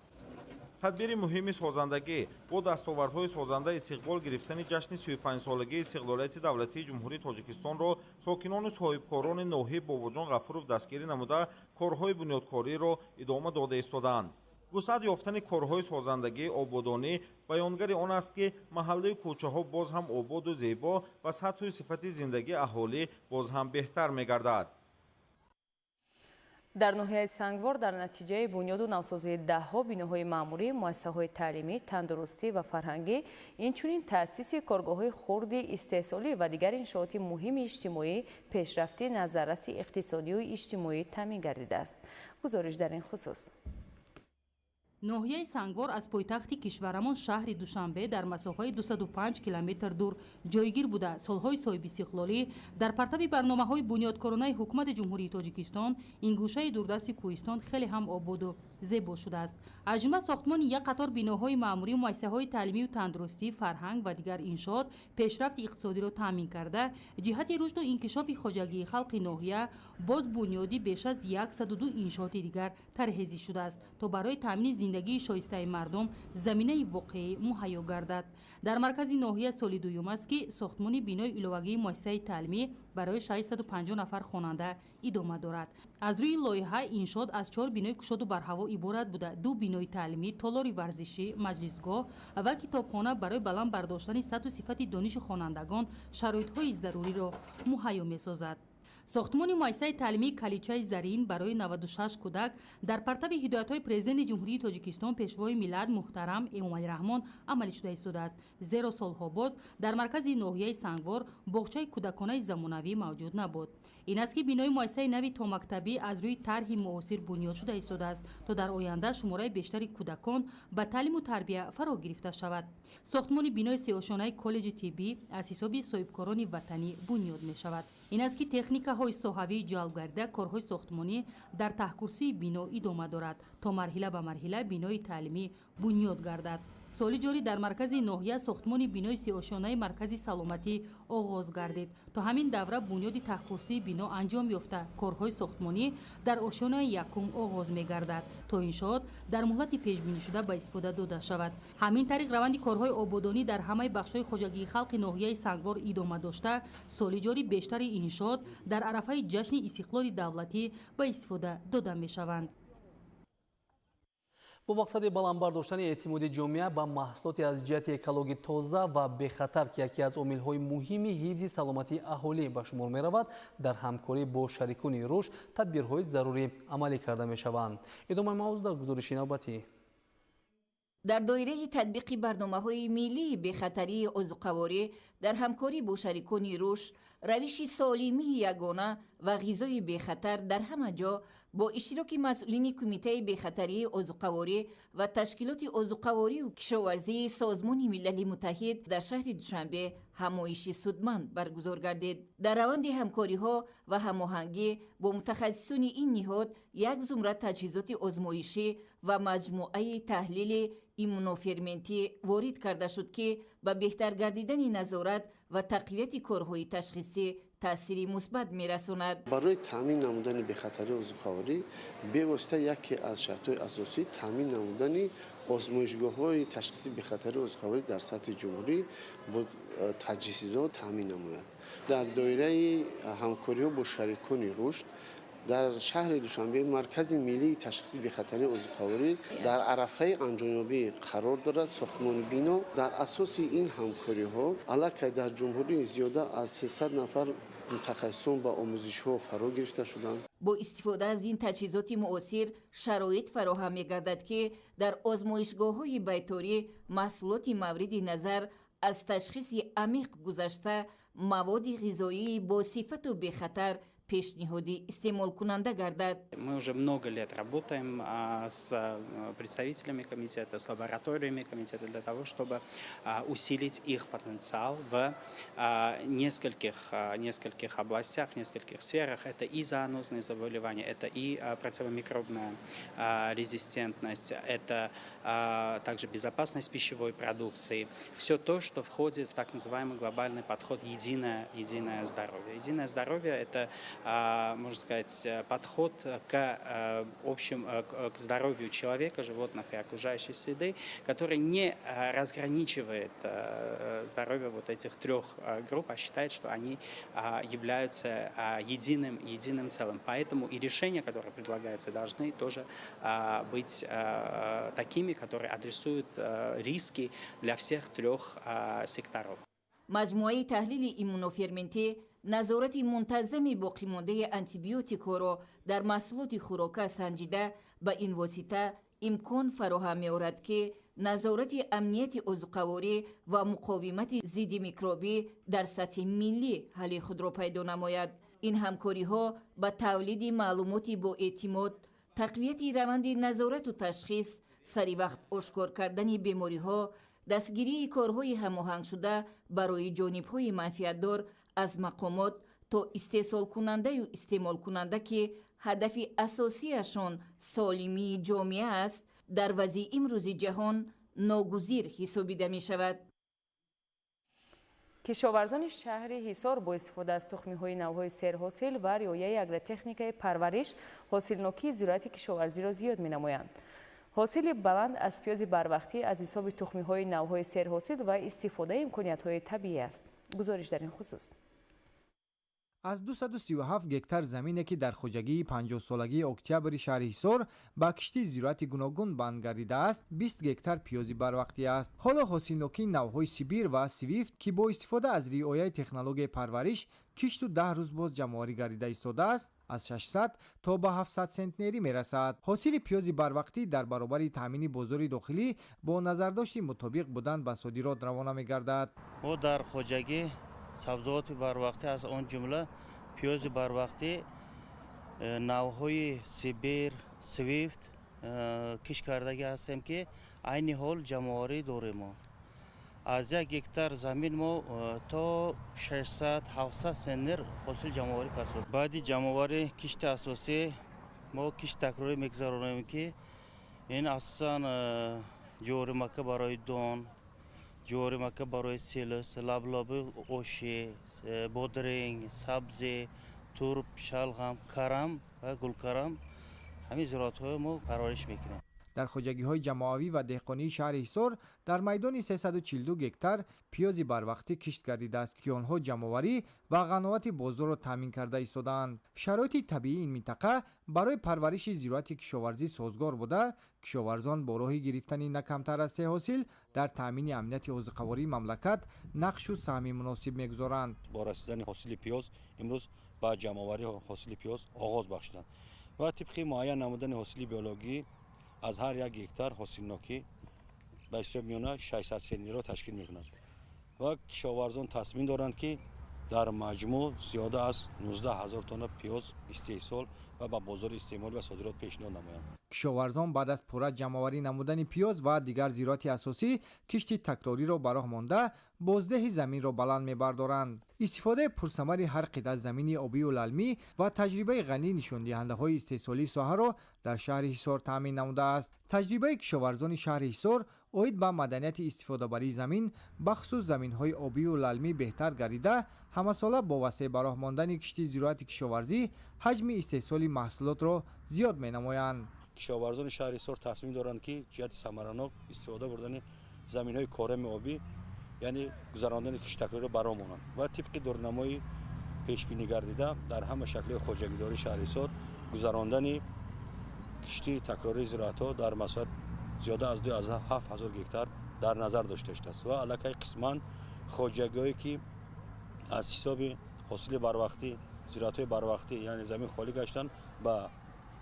[SPEAKER 15] Тадбири муҳими созандагӣ бо дастовардҳои созанда истиқбол гирифтани ҷашни 35-солагии истиқлолияти давлатии Ҷумҳурии Тоҷикистонро сокинону соҳибкорони ноҳияи Бобоҷон Ғафуров дастгирӣ намуда, корҳои бунёдкориро идома дода истодаанд. Вусъат ёфтани корҳои созандагӣ, ободонӣ баёнгари он аст, ки маҳаллаи кӯчаҳо боз ҳам ободу зебо ва сатҳу сифати зиндагии аҳолӣ боз ҳам беҳтар мегардад.
[SPEAKER 7] Дар ноҳияи Сангвор дар натиҷаи бунёду навсозии даҳҳо биноҳои маъмурӣ, муассисаҳои таълимӣ, тандурустӣ ва фарҳангӣ, инчунин таъсиси коргоҳҳои хурди истеҳсолӣ ва дигар иншооти муҳими иҷтимоӣ пешрафти назарраси иқтисодию иҷтимоӣ таъмин гардидааст. Гузориш дар ин хусус.
[SPEAKER 2] Ноҳияи Сангвор аз пойтахти кишварамон шаҳри Душанбе дар масофаи 205 километр дур ҷойгир буда, солҳои соҳибистиқлолӣ дар партави барномаҳои бунёдкоронаи ҳукумати Ҷумҳурии Тоҷикистон ин гӯшаи дурдасти кӯҳистон хеле ҳам ободу зебо шудааст. Аз ҷумла сохтмони як қатор биноҳои маъмурию муассисаҳои таълимию тандурустӣ, фарҳанг ва дигар иншоот пешрафти иқтисодиро таъмин карда, ҷиҳати рушду инкишофи хоҷагии халқи ноҳия боз бунёди беш аз 102 иншооти дигар тарҳезӣ шудааст, то барои таъмини зиндагии шоистаи мардум заминаи воқеӣ муҳайё гардад. Дар маркази ноҳия соли дуюм аст, ки сохтмони бинои иловагии муассисаи таълимӣ барои 650 нафар хонанда идома дорад. Аз рӯи лоиҳа иншоот аз 4 бинои кушоду барҳаво иборат буда, 2 бинои таълимӣ, толори варзишӣ, маҷлисгоҳ ва китобхона барои баланд бардоштани сатҳу сифати дониши хонандагон шароитҳои заруриро муҳайё месозад. Сохтмони муассисаи таълимии Каличаи Зарин барои 96 кӯдак дар партави ҳидоятҳои Президенти Ҷумҳурии Тоҷикистон, Пешвои миллат муҳтарам Эмомалӣ Раҳмон амалӣ шуда истодааст. Зеро солҳо боз дар маркази ноҳияи Сангвор боғчаи кӯдаконаи замонавӣ мавҷуд набуд. Ин аст, ки бинои муассисаи нави томактабӣ аз рӯи тарҳи муосир бунёд шуда истодааст, то дар оянда шумораи бештари кӯдакон ба таълиму тарбия фаро гирифта шавад. Сохтмони бинои сеошонаи коллеҷи тиббӣ аз ҳисоби соҳибкорони ватанӣ бунёд мешавад. Ин аст, ки техникаҳои соҳавӣ ҷалб гардида, корҳои сохтмонӣ дар таҳкурсии бино идома дорад, то марҳила ба марҳила бинои таълимӣ бунёд гардад. Соли ҷорӣ дар маркази ноҳия сохтмони бинои сеошонаи маркази саломатӣ оғоз гардид. То ҳамин давра бунёди таҳкурсии бино анҷом ёфта, корҳои сохтмонӣ дар ошёнаи якум оғоз мегардад, то иншоот дар муҳлати пешбинишуда ба истифода дода шавад. Ҳамин тариқ, раванди корҳои ободонӣ дар ҳамаи бахшҳои хоҷагии халқи ноҳияи Сангвор идома дошта, соли ҷорӣ бештари иншоот дар арафаи ҷашни истиқлоли давлатӣ ба истифода дода мешаванд.
[SPEAKER 1] Бо мақсади баланд бардоштани эътимоди ҷомеа ба маҳсулоти аз ҷиҳати экологӣ тоза ва бехатар, ки яке аз омилҳои муҳими ҳифзи саломатии аҳолӣ ба шумор меравад, дар ҳамкорӣ бо шарикони рушд тадбирҳои зарурӣ амалӣ карда мешаванд. Идомаи мавзӯъ дар гузориши навбатӣ.
[SPEAKER 5] Дар доираи татбиқи барномаҳои миллии бехатарии озуқаворӣ дар ҳамкорӣ бо шарикони рушд, равиши солимии ягона ва ғизои бехатар дар ҳама ҷо бо иштироки масъулини Кумитаи бехатарии озуқаворӣ ва Ташкилоти озуқаворию кишоварзии Созмони Милали Муттаҳид дар шаҳри Душанбе ҳамоиши судманд баргузор гардид. Дар раванди ҳамкориҳо ва ҳамоҳангӣ бо мутахассисони ин ниҳод як зумра таҷҳизоти озмоишӣ ва маҷмӯаи таҳлили иммуноферментӣ ворид карда шуд, ки ба беҳтар гардидани назорат ва тақвияти корҳои ташхисӣ таъсири мусбат мерасонад.
[SPEAKER 22] Барои таъмин намудани бехатарии озуқаворӣ бевосита яке аз шартҳои асосӣ таъмин намудани озмоишгоҳҳои ташхиси бехатарии озуқаворӣ дар сатҳи ҷумҳурӣ бо таҷҳизот таъмин намояд. Дар доираи ҳамкориҳо бо шарикони рушд дар шаҳри Душанбе Маркази миллии ташхиси бехатарии озуқаворӣ дар арафаи анҷомёбӣ қарор дорад. Сохтмони бино дар асоси ин ҳамкориҳо аллакай дар ҷумҳурӣ зиёда аз 300 нафар мутахассисон ба омӯзишҳо фаро гирифта шуданд.
[SPEAKER 5] Бо истифода аз ин таҷҳизоти муосир шароит фароҳам мегардад, ки дар озмоишгоҳҳои байторӣ маҳсулоти мавриди назар аз ташхиси амиқ гузашта, маводи ғизоии бо сифату бехатар пешниҳоди истеъмолкунанда гардад.
[SPEAKER 23] Мы уже много лет работаем с представителями комитета, с лабораториями комитета для того, чтобы усилить их потенциал в нескольких областях, нескольких сферах. Это и зоонозные заболевания, это и противомикробная резистентность, это также безопасность пищевой продукции. Все то, что входит в так называемый глобальный подход «единое здоровье». Единое здоровье – это, можно сказать, подход к здоровью человека, животных и окружающей среды, который не разграничивает здоровье вот этих трех групп, а считает, что они являются единым целым. Поэтому и решения, которые предлагаются, должны тоже быть такими, которые адресуют риски для всех трех секторов.
[SPEAKER 5] Маҷмӯаи таҳлили иммуноферментӣ назорати мунтазами боқимондаи антибиотикҳоро дар маҳсулоти хӯрока санҷида, ба ин восита имкон фароҳам меорад, ки назорати амнияти озуқаворӣ ва муқовимати зидди микробӣ дар сатҳи миллӣ ҳалли худро пайдо намояд. Ин ҳамкориҳо ба тавлиди маълумоти боэътимод, тақвияти раванди назорату ташхис, саривақт ошкор кардани бемориҳо, дастгирии корҳои ҳамоҳангшуда барои ҷонибҳои манфиатдор аз мақомот то истеҳсолкунандаю истеъмолкунанда, ки ҳадафи асосиашон солимии ҷомеа аст, дар вазъи имрӯзи ҷаҳон ногузир ҳисобида мешавад.
[SPEAKER 7] Кишоварзони шаҳри Ҳисор бо истифода аз тухмиҳои навъҳои серҳосил ва риояи агротехникаи парвариш ҳосилнокии зироати кишоварзиро зиёд менамоянд. Ҳосили баланд аз пиёзи барвақтӣ аз ҳисоби тухмиҳои навъҳои серҳосил ва истифодаи имкониятҳои табиӣ аст. Гузориш дар ин хусус.
[SPEAKER 6] Аз 237 гектар замине, ки дар хоҷагии 50-солагии Октябри шаҳри Ҳисор ба кишти зироати гуногун банд гардидааст, 20 гектар пиёзи барвақтӣ аст. Ҳоло ҳосилнокии навъҳои Сибир ва Свифт, ки бо истифода аз риояи технологияи парвариш кишту 10 рӯз боз ҷамъоварӣ гардида истодааст, аз 600 то ба 700 сентнерӣ мерасад. Ҳосили пиёзи барвақтӣ дар баробари таъмини бозори дохилӣ бо назардошти мутобиқ будан ба содирот равона мегардад.
[SPEAKER 9] Мо дар хоҷагӣ сабзавоти барвақтӣ, аз он ҷумла пиёзи барвақтӣ, навъҳои Сибир, Свифт кишт кардагӣ ҳастем, ки айни ҳол ҷамъоварӣ дорем. Мо аз 1 гектар замин мо то 600-700 центнер ҳосил ҷамъоварӣ кард. Баъди ҷамъоварӣ кишти асосӣ мо кишти такрорӣ мегузаронем, ки ин асосан ҷоримака барои дон, ҷоримака барои селос, лаблаби оши, бодринг, сабзӣ, турб, шалғам, карам ва гулкарам, ҳамин зироатҳоро мо парвариш мекунем.
[SPEAKER 6] Дар хоҷагиҳои ҷамоавӣ ва деҳқонии шаҳри Ҳисор дар майдони 342 гектар пиёзи барвақтӣ кишт гардидааст, ки онҳо ҷамъоварӣ ва ғановати бозорро таъмин карда истодаанд. Шароити табиии ин минтақа барои парвариши зироати кишоварзӣ созгор буда, кишоварзон бо роҳи гирифтани на камтар аз се ҳосил дар таъмини амнияти озуқавории мамлакат нақшу саҳми муносиб мегузоранд.
[SPEAKER 10] Бо расидани ҳосили пиёз имрӯз ба ҷамъоварии ҳосили пиёз оғоз бахшиданд ва тибқи муайян намудани ҳосили биологӣ аз ҳар 1 гектар ҳосилнокӣ ба ҳисоби миёна 600 центнерро ташкил мекунад ва кишоварзон тасмим доранд, ки дар маҷмӯъ зиёда аз 19 ҳазор тонна пиёз истеҳсол ва ба бозори истеъмолӣ ва содирот пешниҳод намоянд.
[SPEAKER 6] Кишоварзон баъд аз пурра ҷамъоварӣ намудани пиёз ва дигар зироати асосӣ кишти такрориро ба роҳ монда, боздеҳи заминро баланд мебардоранд. Истифодаи пурсамари ҳар қитъа замини обию лалмӣ ва таҷрибаи ғанӣ нишондиҳандаҳои истеҳсолии соҳаро дар шаҳри Ҳисор таъмин намудааст. Таҷрибаи кишоварзони шаҳри Ҳисор оид ба маданияти истифодабарии замин, бахусус заминҳои обию лалмӣ, беҳтар гардида, ҳамасола бо васеъ ба роҳ мондани кишти зироати кишоварзӣ ҳаҷми истеҳсоли маҳсулотро зиёд менамоянд.
[SPEAKER 10] Кишоварзони шаҳри Ҳисор тасмим доранд, ки ҷиҳати самаранок истифода бурдани заминҳои корами обӣ, яъне гузарондани кишти такрориро ба роҳ монанд ва тибқи дурнамои пешбинӣ гардида дар ҳама шаклҳои хоҷагидории шаҳри Ҳисор гузарондани кишти такрории зироатҳо дар масоҳат зиёда аз 2,7 ҳазор гектар дар назар дошта шудааст ва аллакай қисман хоҷагиҳое, ки аз ҳисоби ҳосили барвақтӣ, зироатҳои барвақтӣ, яъне замин холӣ гаштанд, ба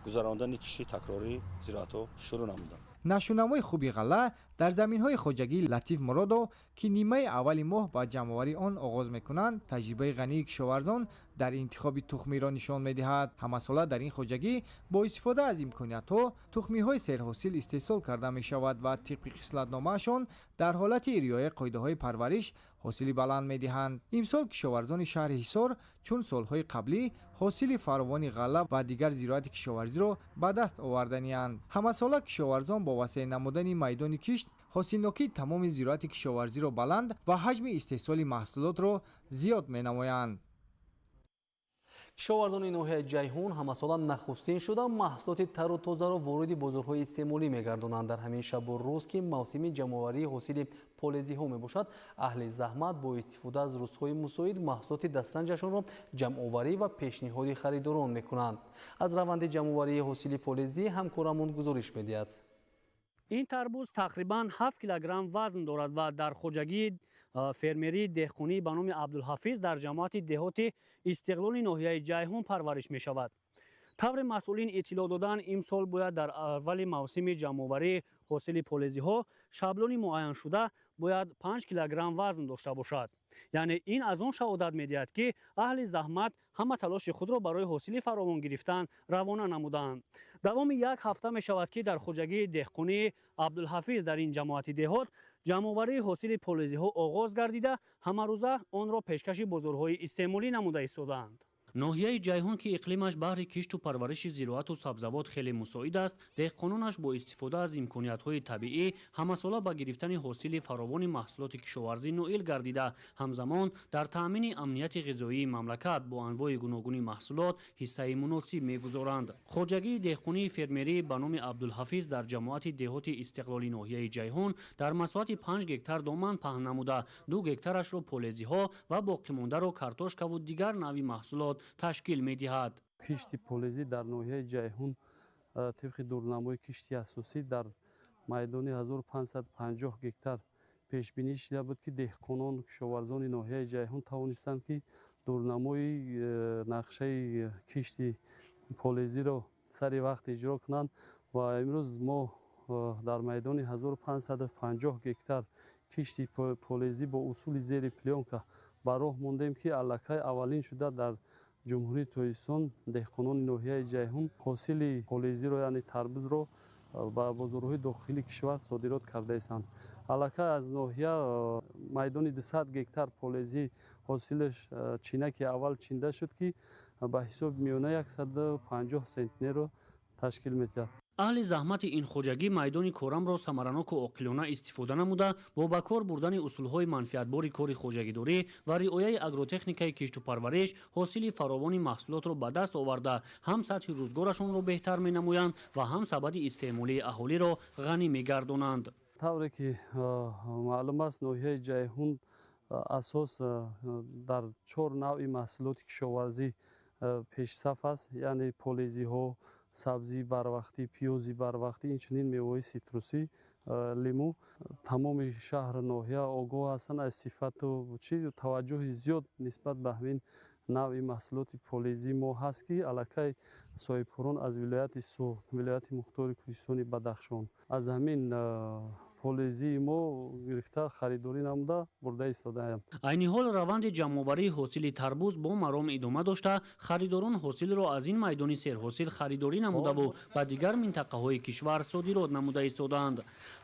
[SPEAKER 10] гузарондани кишти такрории зироатҳо шурӯъ намуданд.
[SPEAKER 6] Нашунамои хуби ғалла дар заминҳои хоҷагии Латиф Муродов, ки нимаи аввали моҳ ба ҷамъоварии он оғоз мекунанд, таҷрибаи ғании кишоварзон дар интихоби тухмиро нишон медиҳад. Ҳамасола дар ин хоҷагӣ бо истифода аз имкониятҳо тухмиҳои серҳосил истеҳсол карда мешавад ва тибқи хислатномаашон дар ҳолати риояи қоидаҳои парвариш ҳосили баланд медиҳанд. Имсол кишоварзони шаҳри Ҳисор чун солҳои қаблӣ ҳосили фаровони ғалла ва дигар зироати кишоварзиро ба даст оварданианд. Ҳамасола кишоварзон бо васеъ намудани майдони кишт ҳосилнокии тамоми зироати кишоварзиро баланд ва ҳаҷми истеҳсоли маҳсулотро зиёд менамоянд.
[SPEAKER 1] Кишоварзони ноҳияи Ҷайҳун ҳамасола нахустин шуда маҳсулоти тару тозаро вориди бозорҳои истеъмолӣ мегардонанд. Дар ҳамин шабу рӯз, ки мавсими ҷамъоварии ҳосили полезиҳо мебошад, аҳли заҳмат бо истифода аз рӯзҳои мусоид маҳсулоти дастранҷашонро ҷамъоварӣ ва пешниҳоди харидорон мекунанд. Аз раванди ҷамъоварии ҳосили полезӣ ҳамкорамон гузориш медиҳад.
[SPEAKER 17] Ин тарбуз тақрибан 7 килограмм вазн дорад ва дар хоҷагии фермерии деҳқонӣ ба номи Абдулҳафиз дар ҷамоати деҳоти Истиқлоли ноҳияи Ҷайҳун парвариш мешавад. Тавре масъулин иттилоъ доданд, имсол бояд дар аввали мавсими ҷамъоварии ҳосили полезиҳо шаблони муайяншуда бояд 5 килограмм вазн дошта бошад. Яъне ин аз он шаҳодат медиҳад, ки аҳли заҳмат ҳама талоши худро барои ҳосили фаровон гирифтан равона намуданд. Давоми як ҳафта мешавад, ки дар хоҷагии деҳқонии Абдулҳафиз дар ин ҷамоати деҳот ҷамъоварии ҳосили полезиҳо оғоз гардида, ҳамарӯза онро пешкаши бозорҳои истеъмолӣ намуда истодаанд. Ноҳияи Ҷайҳун, ки иқлимаш баҳри кишту парвариши зироату сабзавот хеле мусоид аст, деҳқононаш бо истифода аз имкониятҳои табиӣ ҳамасола ба гирифтани ҳосили фаровони маҳсулоти кишоварзӣ ноил гардида, ҳамзамон дар таъмини амнияти ғизоии мамлакат бо анвои гуногуни маҳсулот ҳиссаи муносиб мегузоранд. Хоҷагии деҳқонии фермерӣ ба номи Абдулҳафиз дар ҷамоати деҳоти Истиқлоли ноҳияи Ҷайҳун дар масоҳати 5 гектар доман паҳн намуда, 2 гектарашро полезиҳо ва боқимондаро картошкаву дигар навъи маҳсулот ташкил медиҳад.
[SPEAKER 4] Кишти полезӣ дар ноҳияи Ҷайҳун тибқи дурнамои кишти асосӣ дар майдони 1550 гектар пешбинӣ шуда буд, ки деҳқонон, кишоварзони ноҳияи Ҷайҳун тавонистанд, ки дурнамои нақшаи кишти полезиро сари вақт иҷро кунанд ва имрӯз мо дар майдони 1550 гектар кишти полезӣ бо усули зери плёнка ба роҳ мондем, ки аллакай аввалин шуда дар Ҷумҳурии Тоҷикистон деҳқонони ноҳияи Ҷайҳун ҳосили полезиро, яъне тарбузро ба бозорҳои дохили кишвар содирот кардаистанд. Аллакай аз ноҳия майдони 200 гектар полезӣ ҳосилаш чинаки аввал чинда шуд, ки ба ҳисоби миёна 150 сентнерро ташкил медиҳад.
[SPEAKER 17] Аҳли заҳмати ин хоҷагӣ майдони корамро самараноку оқилона истифода намуда, бо ба кор бурдани усулҳои манфиатбори кори хоҷагидорӣ ва риояи агротехникаи кишту парвариш ҳосили фаровони маҳсулотро ба даст оварда, ҳам сатҳи рӯзгорашонро беҳтар менамоянд ва ҳам сабади истеъмолии аҳолиро ғанӣ мегардонанд.
[SPEAKER 4] Тавре ки маълум аст, ноҳияи Ҷайҳун асос дар 4 навъи маҳсулоти кишоварзӣ пешсаф аст, яъне полезиҳо, сабзии барвақтӣ, пиёзи барвақтӣ, инчунин меваҳои ситрусӣ, лимӯ. Тамоми шаҳру ноҳия огоҳ ҳастанд аз сифату чи таваҷҷӯҳи зиёд нисбат ба ҳамин навъи маҳсулоти полезӣ мо ҳаст, ки аллакай соҳибкорон аз вилояти Суғд, вилояти Мухтори Кӯҳистони Бадахшон аз ҳамин полезии мо гирифта харидорӣ намуда бурда истодаанд.
[SPEAKER 17] Айни ҳол раванди ҷамъоварии ҳосили тарбуз бо маром идома дошта, харидорон ҳосилро аз ин майдони серҳосил харидорӣ намудаву ба дигар минтақаҳои кишвар содирот намуда истодаанд.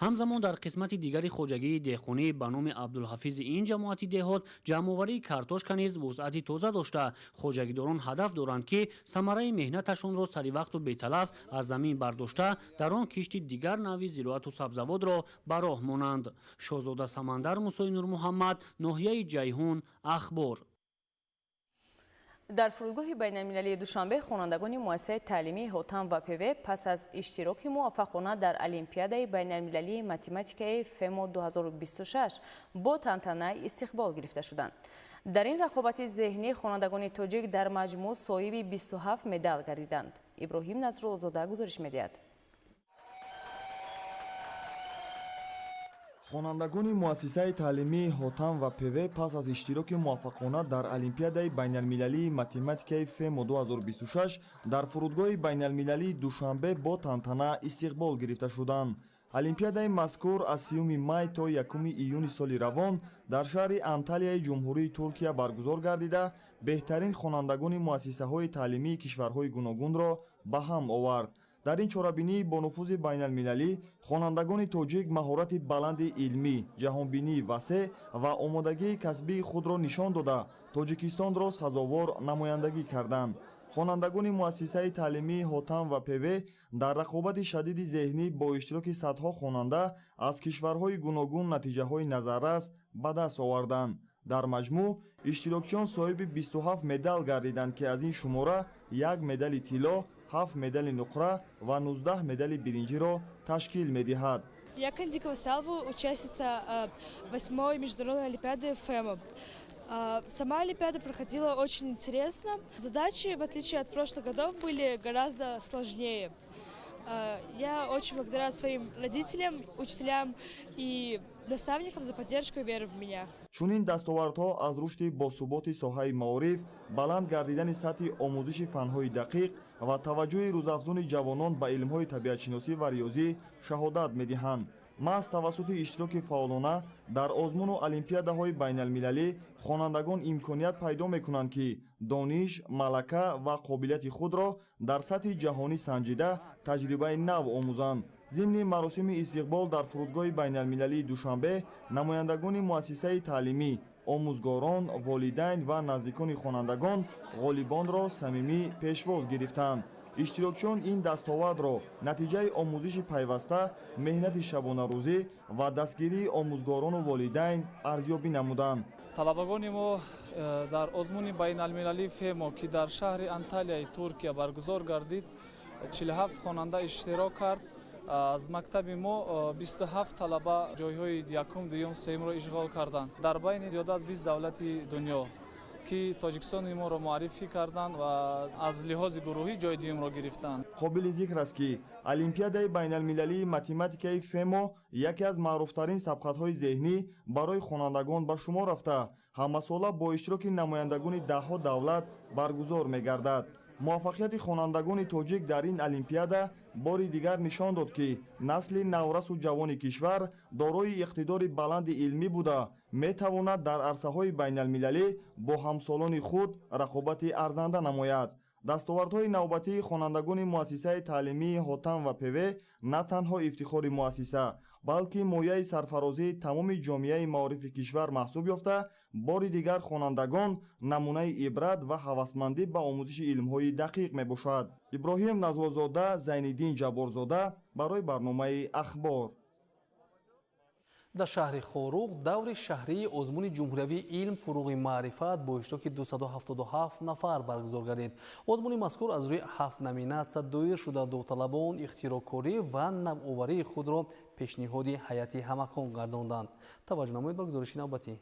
[SPEAKER 17] Ҳамзамон дар қисмати дигари хоҷагии деҳқонӣ ба номи Абдулҳафизи ин ҷамоати деҳот ҷамъоварии картошка низ вусъати тоза дошта, хоҷагидорон ҳадаф доранд, ки самараи меҳнаташонро саривақту беталаф аз замин бардошта, дар он кишти дигар навъи зироату сабзавотро ба роҳ монанд. Шоҳзода Самандар, Мусои Нурмуҳаммад, ноҳияи Ҷайҳун, Ахбор.
[SPEAKER 7] Дар фурудгоҳи байналмилалии Душанбе хонандагони муассисаи таълимии Ҳотам ва ПВ пас аз иштироки муваффақона дар Олимпиадаи байналмилалии математикаи ФЕМО 2026 бо тантана истиқбол гирифта шуданд. Дар ин рақобати зеҳнӣ хонандагони тоҷик дар маҷмӯъ соҳиби 27 медал гардиданд. Иброҳим Насруллозода гузориш медиҳад.
[SPEAKER 8] Хонандагони муассисаи таълимии Ҳотам ва ПВ пас аз иштироки муваффақона дар Олимпиадаи байналмилалии математикаи ФЕМО 2026 дар фурудгоҳи байналмилалии Душанбе бо тантана истиқбол гирифта шуданд. Олимпиадаи мазкур аз 30 май то 1 июни соли равон дар шаҳри Анталияи Ҷумҳурии Туркия баргузор гардида, беҳтарин хонандагони муассисаҳои таълимии кишварҳои гуногунро ба ҳам овард. Дар ин чорабинии бонуфузи байналмилалӣ хонандагони тоҷик маҳорати баланди илмӣ, ҷаҳонбинии васеъ ва омодагии касбии худро нишон дода, Тоҷикистонро сазовор намояндагӣ карданд. Хонандагони муассисаи таълимии Ҳотам ва ПВ дар рақобати шадиди зеҳнӣ бо иштироки садҳо хонанда аз кишварҳои гуногун натиҷаҳои назаррас ба даст оварданд. Дар маҷмӯъ иштирокчиён соҳиби 27 медал гардиданд, ки аз ин шумора 1 медали тилло, 7 медали нуқра ва 19 медали биринҷиро ташкил медиҳад.
[SPEAKER 11] Я Кандикова Салву, участница 8-й международной олимпиады ФЭМО. Сама олимпиада проходила очень интересно. Задачи, в отличие от прошлых годов, были гораздо сложнее. Я очень благодарна своим родителям, учителям и наставникам за поддержку и веру в меня.
[SPEAKER 8] Чунин дастовардҳо аз рушди босуботи соҳаи маориф, баланд гардидани сатҳи омӯзиши фанҳои дақиқ ва таваҷҷӯҳи рӯзафзуни ҷавонон ба илмҳои табиатшиносӣ ва риёзӣ шаҳодат медиҳанд. Маҳз тавассути иштироки фаъолона дар озмуну олимпиадаҳои байналмилалӣ хонандагон имконият пайдо мекунанд, ки дониш, малака ва қобилияти худро дар сатҳи ҷаҳонӣ санҷида, таҷрибаи нав омӯзанд. Зимни маросими истиқбол дар фурудгоҳи байналмилалии Душанбе намояндагони муассисаи таълимӣ, Омӯзгорон, волидайн ва наздикони хонандагон ғолибонро самимӣ пешвоз гирифтанд. Иштирокчиён ин дастовардро натиҷаи омӯзиши пайваста, меҳнати шабонарӯзӣ ва дастгирии омӯзгорону волидайн арзёбӣ намуданд.
[SPEAKER 3] Талабагони мо дар озмуни байналмилалии ФЕМО, ки дар шаҳри Анталияи Туркия баргузор гардид, 47 хонанда иштирок кард. Аз мактаби мо 27 талаба ҷойҳои якум, дуюм, сеюмро ишғол карданд дар байни зиёда аз 20 давлати дунё, ки Тоҷикистони моро муаррифӣ карданд ва аз лиҳози гурӯҳӣ ҷои дуюмро гирифтанд.
[SPEAKER 8] Қобили зикр аст, ки Олимпиадаи байналмилалии математикаи ФЕМО яке аз маъруфтарин сабқатҳои зеҳнӣ барои хонандагон ба шумор рафта, ҳамасола бо иштироки намояндагони даҳҳо давлат баргузор мегардад. Муваффақияти хонандагони тоҷик дар ин олимпиада бори дигар нишон дод, ки насли наврасу ҷавони кишвар дорои иқтидори баланди илмӣ буда, метавонад дар арсаҳои байналмилалӣ бо ҳамсолони худ рақобати арзанда намояд. Дастовардҳои навбатии хонандагони муассисаи таълимии Ҳотам ва ПВ на танҳо ифтихори муассиса, балки мояи сарфарозии тамоми ҷомеаи маорифи кишвар маҳсуб ёфта, бори дигар хонандагон намунаи ибрат ва ҳавасмандӣ ба омӯзиши илмҳои дақиқ мебошад. Иброҳим Назлозода, Зайниддин Ҷабборзода барои барномаи «Ахбор».
[SPEAKER 1] Дар шаҳри Хоруғ даври шаҳрии озмуни ҷумҳуриявии «Илм фуруғи маърифат» бо иштироки 277 нафар баргузор гардид. Озмуни мазкур аз рӯи ҳафт номинатсия доир шуда, довталабон ихтироъкорӣ ва навоварии худро пешниҳоди ҳайати ҳамакон гардонданд. Таваҷҷӯҳ намоед ба гузориши навбатӣ.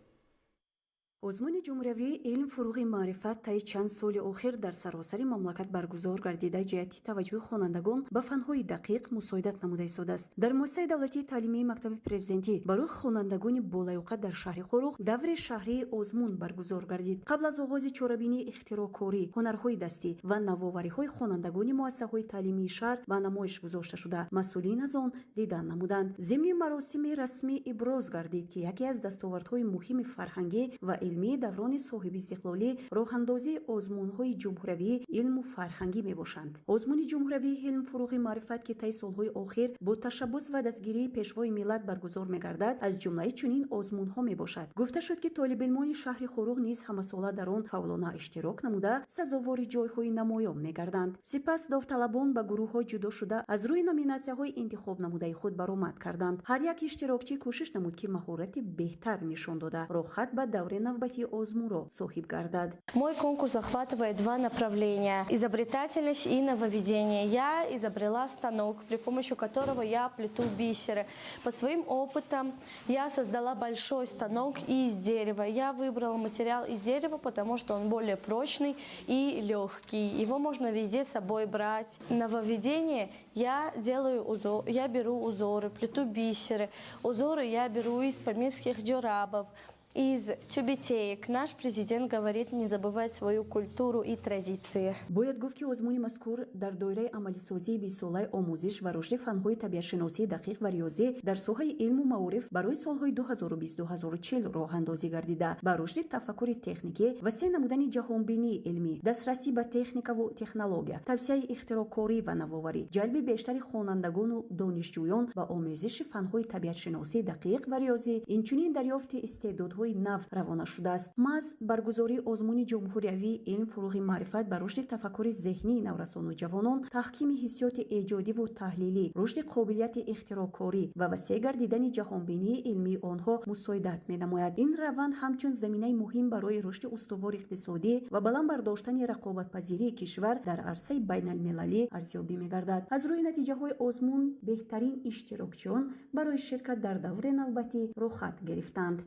[SPEAKER 12] Озмуни ҷумҳуриявии «Илм фуруғи маърифат» таи чанд соли охир дар саросари мамлакат баргузор гардида, ҷиҳати таваҷҷӯҳи хонандагон ба фанҳои дақиқ мусоидат намуда истодааст. Дар муассисаи давлатии таълимии мактаби президентӣ барои хонандагони болаёқат дар шаҳри Хоруғ даври шаҳрии озмун баргузор гардид. Қабл аз оғози чорабинии ихтироъкорӣ, ҳунарҳои дастӣ ва навовариҳои хонандагони муассисаҳои таълимии шаҳр ба намоиш гузошта шуда, масъулин аз он дидан намуданд. Зимни маросими расмӣ иброз гардид, ки яке аз дастовардҳои муҳими фарҳангӣ ва илмии даврони соҳибистиқлолӣ роҳандозии озмунҳои ҷумҳуриявии илму фарҳангӣ мебошанд. Озмуни ҷумҳуриявии «Илм фуруғи маърифат», ки таи солҳои охир бо ташаббус ва дастгирии Пешвои миллат баргузор мегардад, аз ҷумлаи чунин озмунҳо мебошад. Гуфта шуд, ки толибилмони шаҳри Хоруғ низ ҳамасола дар он фаъолона иштирок намуда, сазовори ҷойҳои намоён мегарданд. Сипас довталабон ба гурӯҳҳо ҷудо шуда, аз рӯи номинатсияҳои интихобнамудаи худ баромад карданд. Ҳар як иштирокчӣ кӯшиш намуд, ки маҳорати беҳтар нишон дода, роҳхат ба даври навбатии озмунро соҳиб гардад.
[SPEAKER 13] Мой конкурс охватывает два направления – изобретательность и нововведение. Я изобрела станок, при помощи которого я плету бисеры. По своим опытам я создала большой станок из дерева. Я выбрала материал из дерева, потому что он более прочный и легкий. Его можно везде с собой брать. Нововведение: я делаю узор, я беру узоры, плету бисеры. Узоры я беру из памирских джурабов, из тюбетеек. Наш президент говорит не забывать свою культуру и традиции.
[SPEAKER 12] Бояд гуфт, ки озмуни мазкур дар доираи амалисозии 20-солаи омӯзиш ва рушди фанҳои табиатшиносии дақиқ ва риёзӣ дар соҳаи илму маориф барои солҳои 2020-2040 роҳандозӣ гардида, ба рушди тафаккури техникӣ, васеъ намудани ҷаҳонбинии илмӣ, дастрасӣ ба техникаву технология, тавсияи ихтироъкорӣ ва навоварӣ, ҷалби бештари хонандагону донишҷӯён ба омӯзиши фанҳои табиатшиносии дақиқ ва риёзӣ, инчунин дарёфти истеъдодҳои нав равона шудааст. Маҳз баргузории озмуни ҷумҳуриявии «Илм фуруғи маърифат» ба рушди тафаккури зеҳнии наврасону ҷавонон, таҳкими ҳиссиёти эҷодиву таҳлилӣ, рушди қобилияти ихтироъкорӣ ва васеъ гардидани ҷаҳонбинии илмии онҳо мусоидат менамояд. Ин раванд ҳамчун заминаи муҳим барои рушди устувори иқтисодӣ ва баланд бардоштани рақобатпазирии кишвар дар арсаи байналмилалӣ арзёбӣ мегардад. Аз рӯи натиҷаҳои озмун беҳтарин иштирокчиён барои ширкат дар даври навбатӣ роҳхат гирифтанд.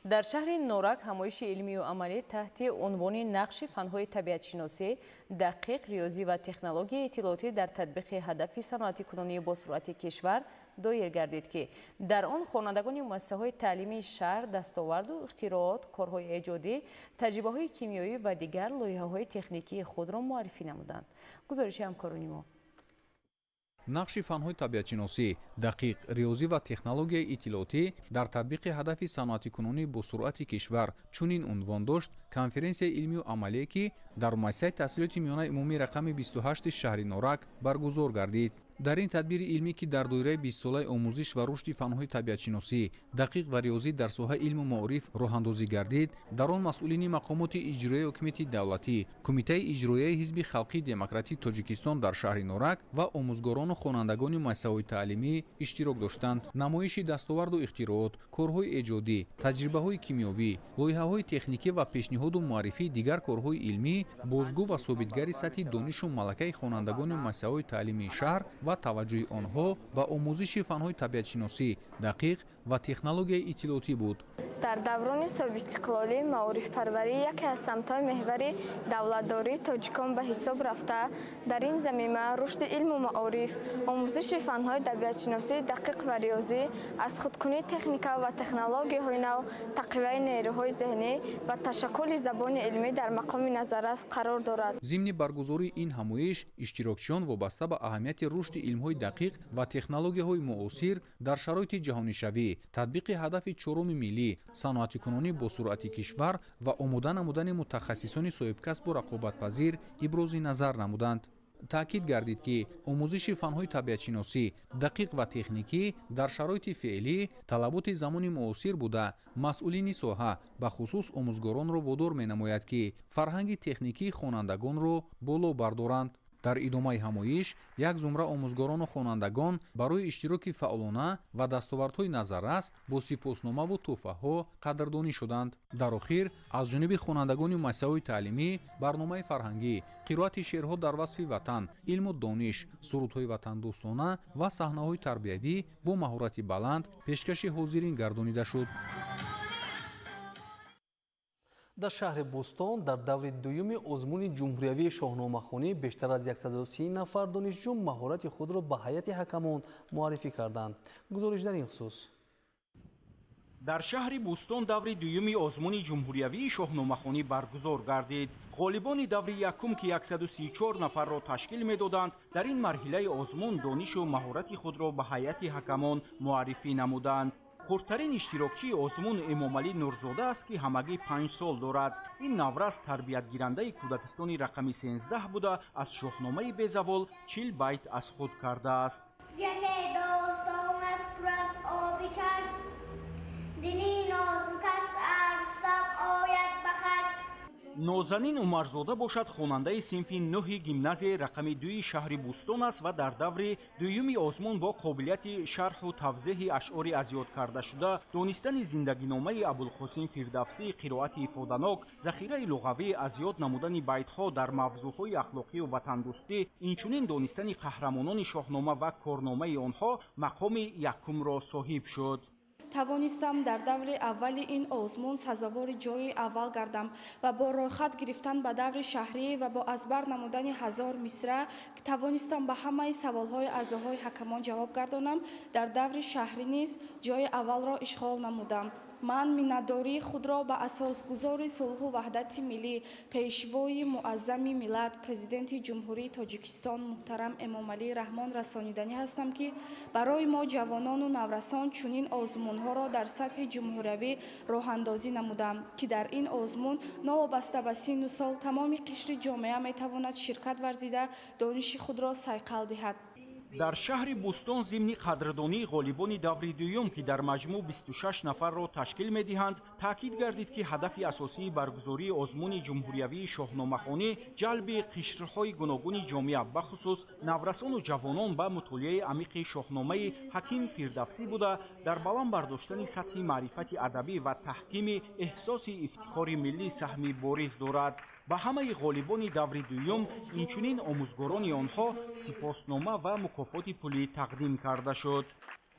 [SPEAKER 7] Дар шаҳри Норак ҳамоиши илмию амалӣ таҳти унвони «Нақши фанҳои табиатшиносӣ, дақиқ, риёзӣ ва технологияи иттилоотӣ дар татбиқи ҳадафи саноатикунонии босуръати кишвар» доир гардид, ки дар он хонандагони муассисаҳои таълимии шаҳр дастоварду ихтироот, корҳои эҷодӣ, таҷрибаҳои кимиёвӣ ва дигар лоиҳаҳои техникии худро муаррифӣ намуданд. Гузориши ҳамкорони мо.
[SPEAKER 24] Нақши фанҳои табиатшиносӣ, дақиқ, риёзӣ ва технологияи иттилоотӣ дар татбиқи ҳадафи саноатикунонии босуръати кишвар чунин унвон дошт конференсияи илмию амалие, ки дар муассисаи таҳсилоти миёнаи умумии рақами 28 шаҳри Норак баргузор гардид. Дар ин тадбири илмӣ, ки дар доираи бистсолаи омӯзиш ва рушди фанҳои табиатшиносӣ, дақиқ ва риёзӣ дар соҳаи илму маориф роҳандозӣ гардид, дар он масъулини мақомоти иҷроияи ҳукумати давлатӣ, Кумитаи иҷроияи Ҳизби халқии демократии Тоҷикистон дар шаҳри Норак ва омӯзгорону хонандагони муассисаҳои таълимӣ иштирок доштанд. Намоиши дастоварду ихтироот, корҳои эҷодӣ, таҷрибаҳои кимиёвӣ, лоиҳаҳои техникӣ ва пешниҳоду муаррифии дигар корҳои илмӣ бозгӯ ва собитгари сатҳи донишу малакаи хонандагони муассисаҳои таълимии шаҳр ва таваҷҷӯҳи онҳо ба омӯзиши фанҳои табиатшиносӣ, дақиқ ва технологияи иттилоотӣ буд.
[SPEAKER 14] Дар даврони соҳибистиқлолӣ маорифпарварӣ яке аз самтҳои меҳвари давлатдории тоҷикон ба ҳисоб рафта, дар ин замима рушди илму маориф, омӯзиши фанҳои табиатшиносӣ, дақиқ ва риёзӣ, аз худкунии техника ва технологияҳои нав, тақвияи нерӯҳои зеҳнӣ ва ташаккули забони илмӣ дар мақоми назаррас қарор дорад.
[SPEAKER 24] Зимни баргузории ин ҳамоиш иштирокчиён вобаста ба аҳамияти рушди илмҳои дақиқ ва технологияҳои муосир дар шароити ҷаҳонишавӣ, татбиқи ҳадафи чоруми миллӣ, саноатикунонӣ бо суръати кишвар ва омода намудани мутахассисони соҳибкасбу рақобатпазир ибрози назар намуданд. Таъкид гардид, ки омӯзиши фанҳои табиатшиносӣ, дақиқ ва техникӣ дар шароити феълӣ талаботи замони муосир буда, масъулини соҳа, бахусус омӯзгоронро водор менамояд, ки фарҳанги техникии хонандагонро боло бардоранд. Дар идомаи ҳамоиш як зумра омӯзгорону хонандагон барои иштироки фаъолона ва дастовардҳои назаррас бо сипосномаву тӯҳфаҳо қадрдонӣ шуданд. Дар охир аз ҷониби хонандагони муассисаҳои таълимӣ барномаи фарҳангӣ, қироати шеърҳо дар васфи ватан, илму дониш, сурудҳои ватандӯстона ва саҳнаҳои тарбиявӣ бо маҳорати баланд пешкаши ҳозирин гардонида шуд.
[SPEAKER 1] Дар шаҳри Бӯстон дар даври дуюми озмуни ҷумҳуриявии шоҳномахонӣ бештар аз 130 нафар донишҷӯ маҳорати худро ба ҳайати ҳакамон муаррифӣ карданд. Гузориш дар ин хусус.
[SPEAKER 16] Дар шаҳри Бӯстон даври дуюми озмуни ҷумҳуриявии шоҳномахонӣ баргузор гардид. Ғолибони даври якум, ки 134 нафарро ташкил медоданд, дар ин марҳилаи озмун донишу маҳорати худро ба ҳайати ҳакамон муаррифӣ намуданд. Хурдтарин иштирокчии озмун Эмомалӣ Нурзода аст, ки ҳамагӣ 5 сол дорад. Ин наврас тарбиятгирандаи кӯдакистони рақами 13 буда, аз шоҳномаи безавол 40 байт аз худ кардааст.
[SPEAKER 18] Яке достон аст пур аз оби чашм, дили нозук аст арслон ояд ба хашм.
[SPEAKER 16] Нозанин Умарзода бошад, хонандаи синфи 9 гимназияи рақами 2 шаҳри Бӯстон аст ва дар даври дуюми озмун бо қобилияти шарҳу тавзеҳи ашъори аз ёд кардашуда, донистани зиндагиномаи Абулқосим Фирдавсӣ, қироати ифоданок, захираи луғавӣ, аз ёд намудани байтҳо дар мавзӯъҳои ахлоқию ватандӯстӣ, инчунин донистани қаҳрамонони шоҳнома ва корномаи онҳо мақоми якумро соҳиб шуд.
[SPEAKER 19] Тавонистам дар даври аввали ин озмун сазовори ҷои аввал гардам ва бо рӯйхат гирифтан ба даври шаҳрӣ ва бо аз бар намудани 1000 мисра тавонистам ба ҳамаи саволҳои аъзоҳои ҳакамон ҷавоб гардонам. Дар даври шаҳрӣ низ ҷои аввалро ишғол намудам. Ман миннатдории худро ба асосгузори сулҳу ваҳдати миллӣ, пешвои муаззами миллат, Президенти Ҷумҳурии Тоҷикистон муҳтарам Эмомалӣ Раҳмон расониданӣ ҳастам, ки барои мо ҷавонону наврасон чунин озмунҳоро дар сатҳи ҷумҳуриявӣ роҳандозӣ намудам, ки дар ин озмун новобаста ба синну сол тамоми қишри ҷомеа метавонад ширкат варзида дониши худро сайқал диҳад.
[SPEAKER 16] Дар шаҳри Бӯстон зимни қадрдонии ғолибони даври дуюм, ки дар маҷмӯъ 26 нафарро ташкил медиҳанд, таъкид гардид, ки ҳадафи асосии баргузории озмуни ҷумҳуриявии шоҳномахонӣ ҷалби қишрҳои гуногуни ҷомеа, бахусус наврасону ҷавонон ба мутолиаи амиқи шоҳномаи Ҳаким Фирдавсӣ буда, дар баланд бардоштани сатҳи маърифати адабӣ ва таҳкими эҳсоси ифтихори миллӣ саҳми бориз дорад. Ба ҳамаи ғолибони даври дуюм, инчунин омӯзгорони онҳо сипоснома ва мукофоти пулӣ тақдим карда шуд.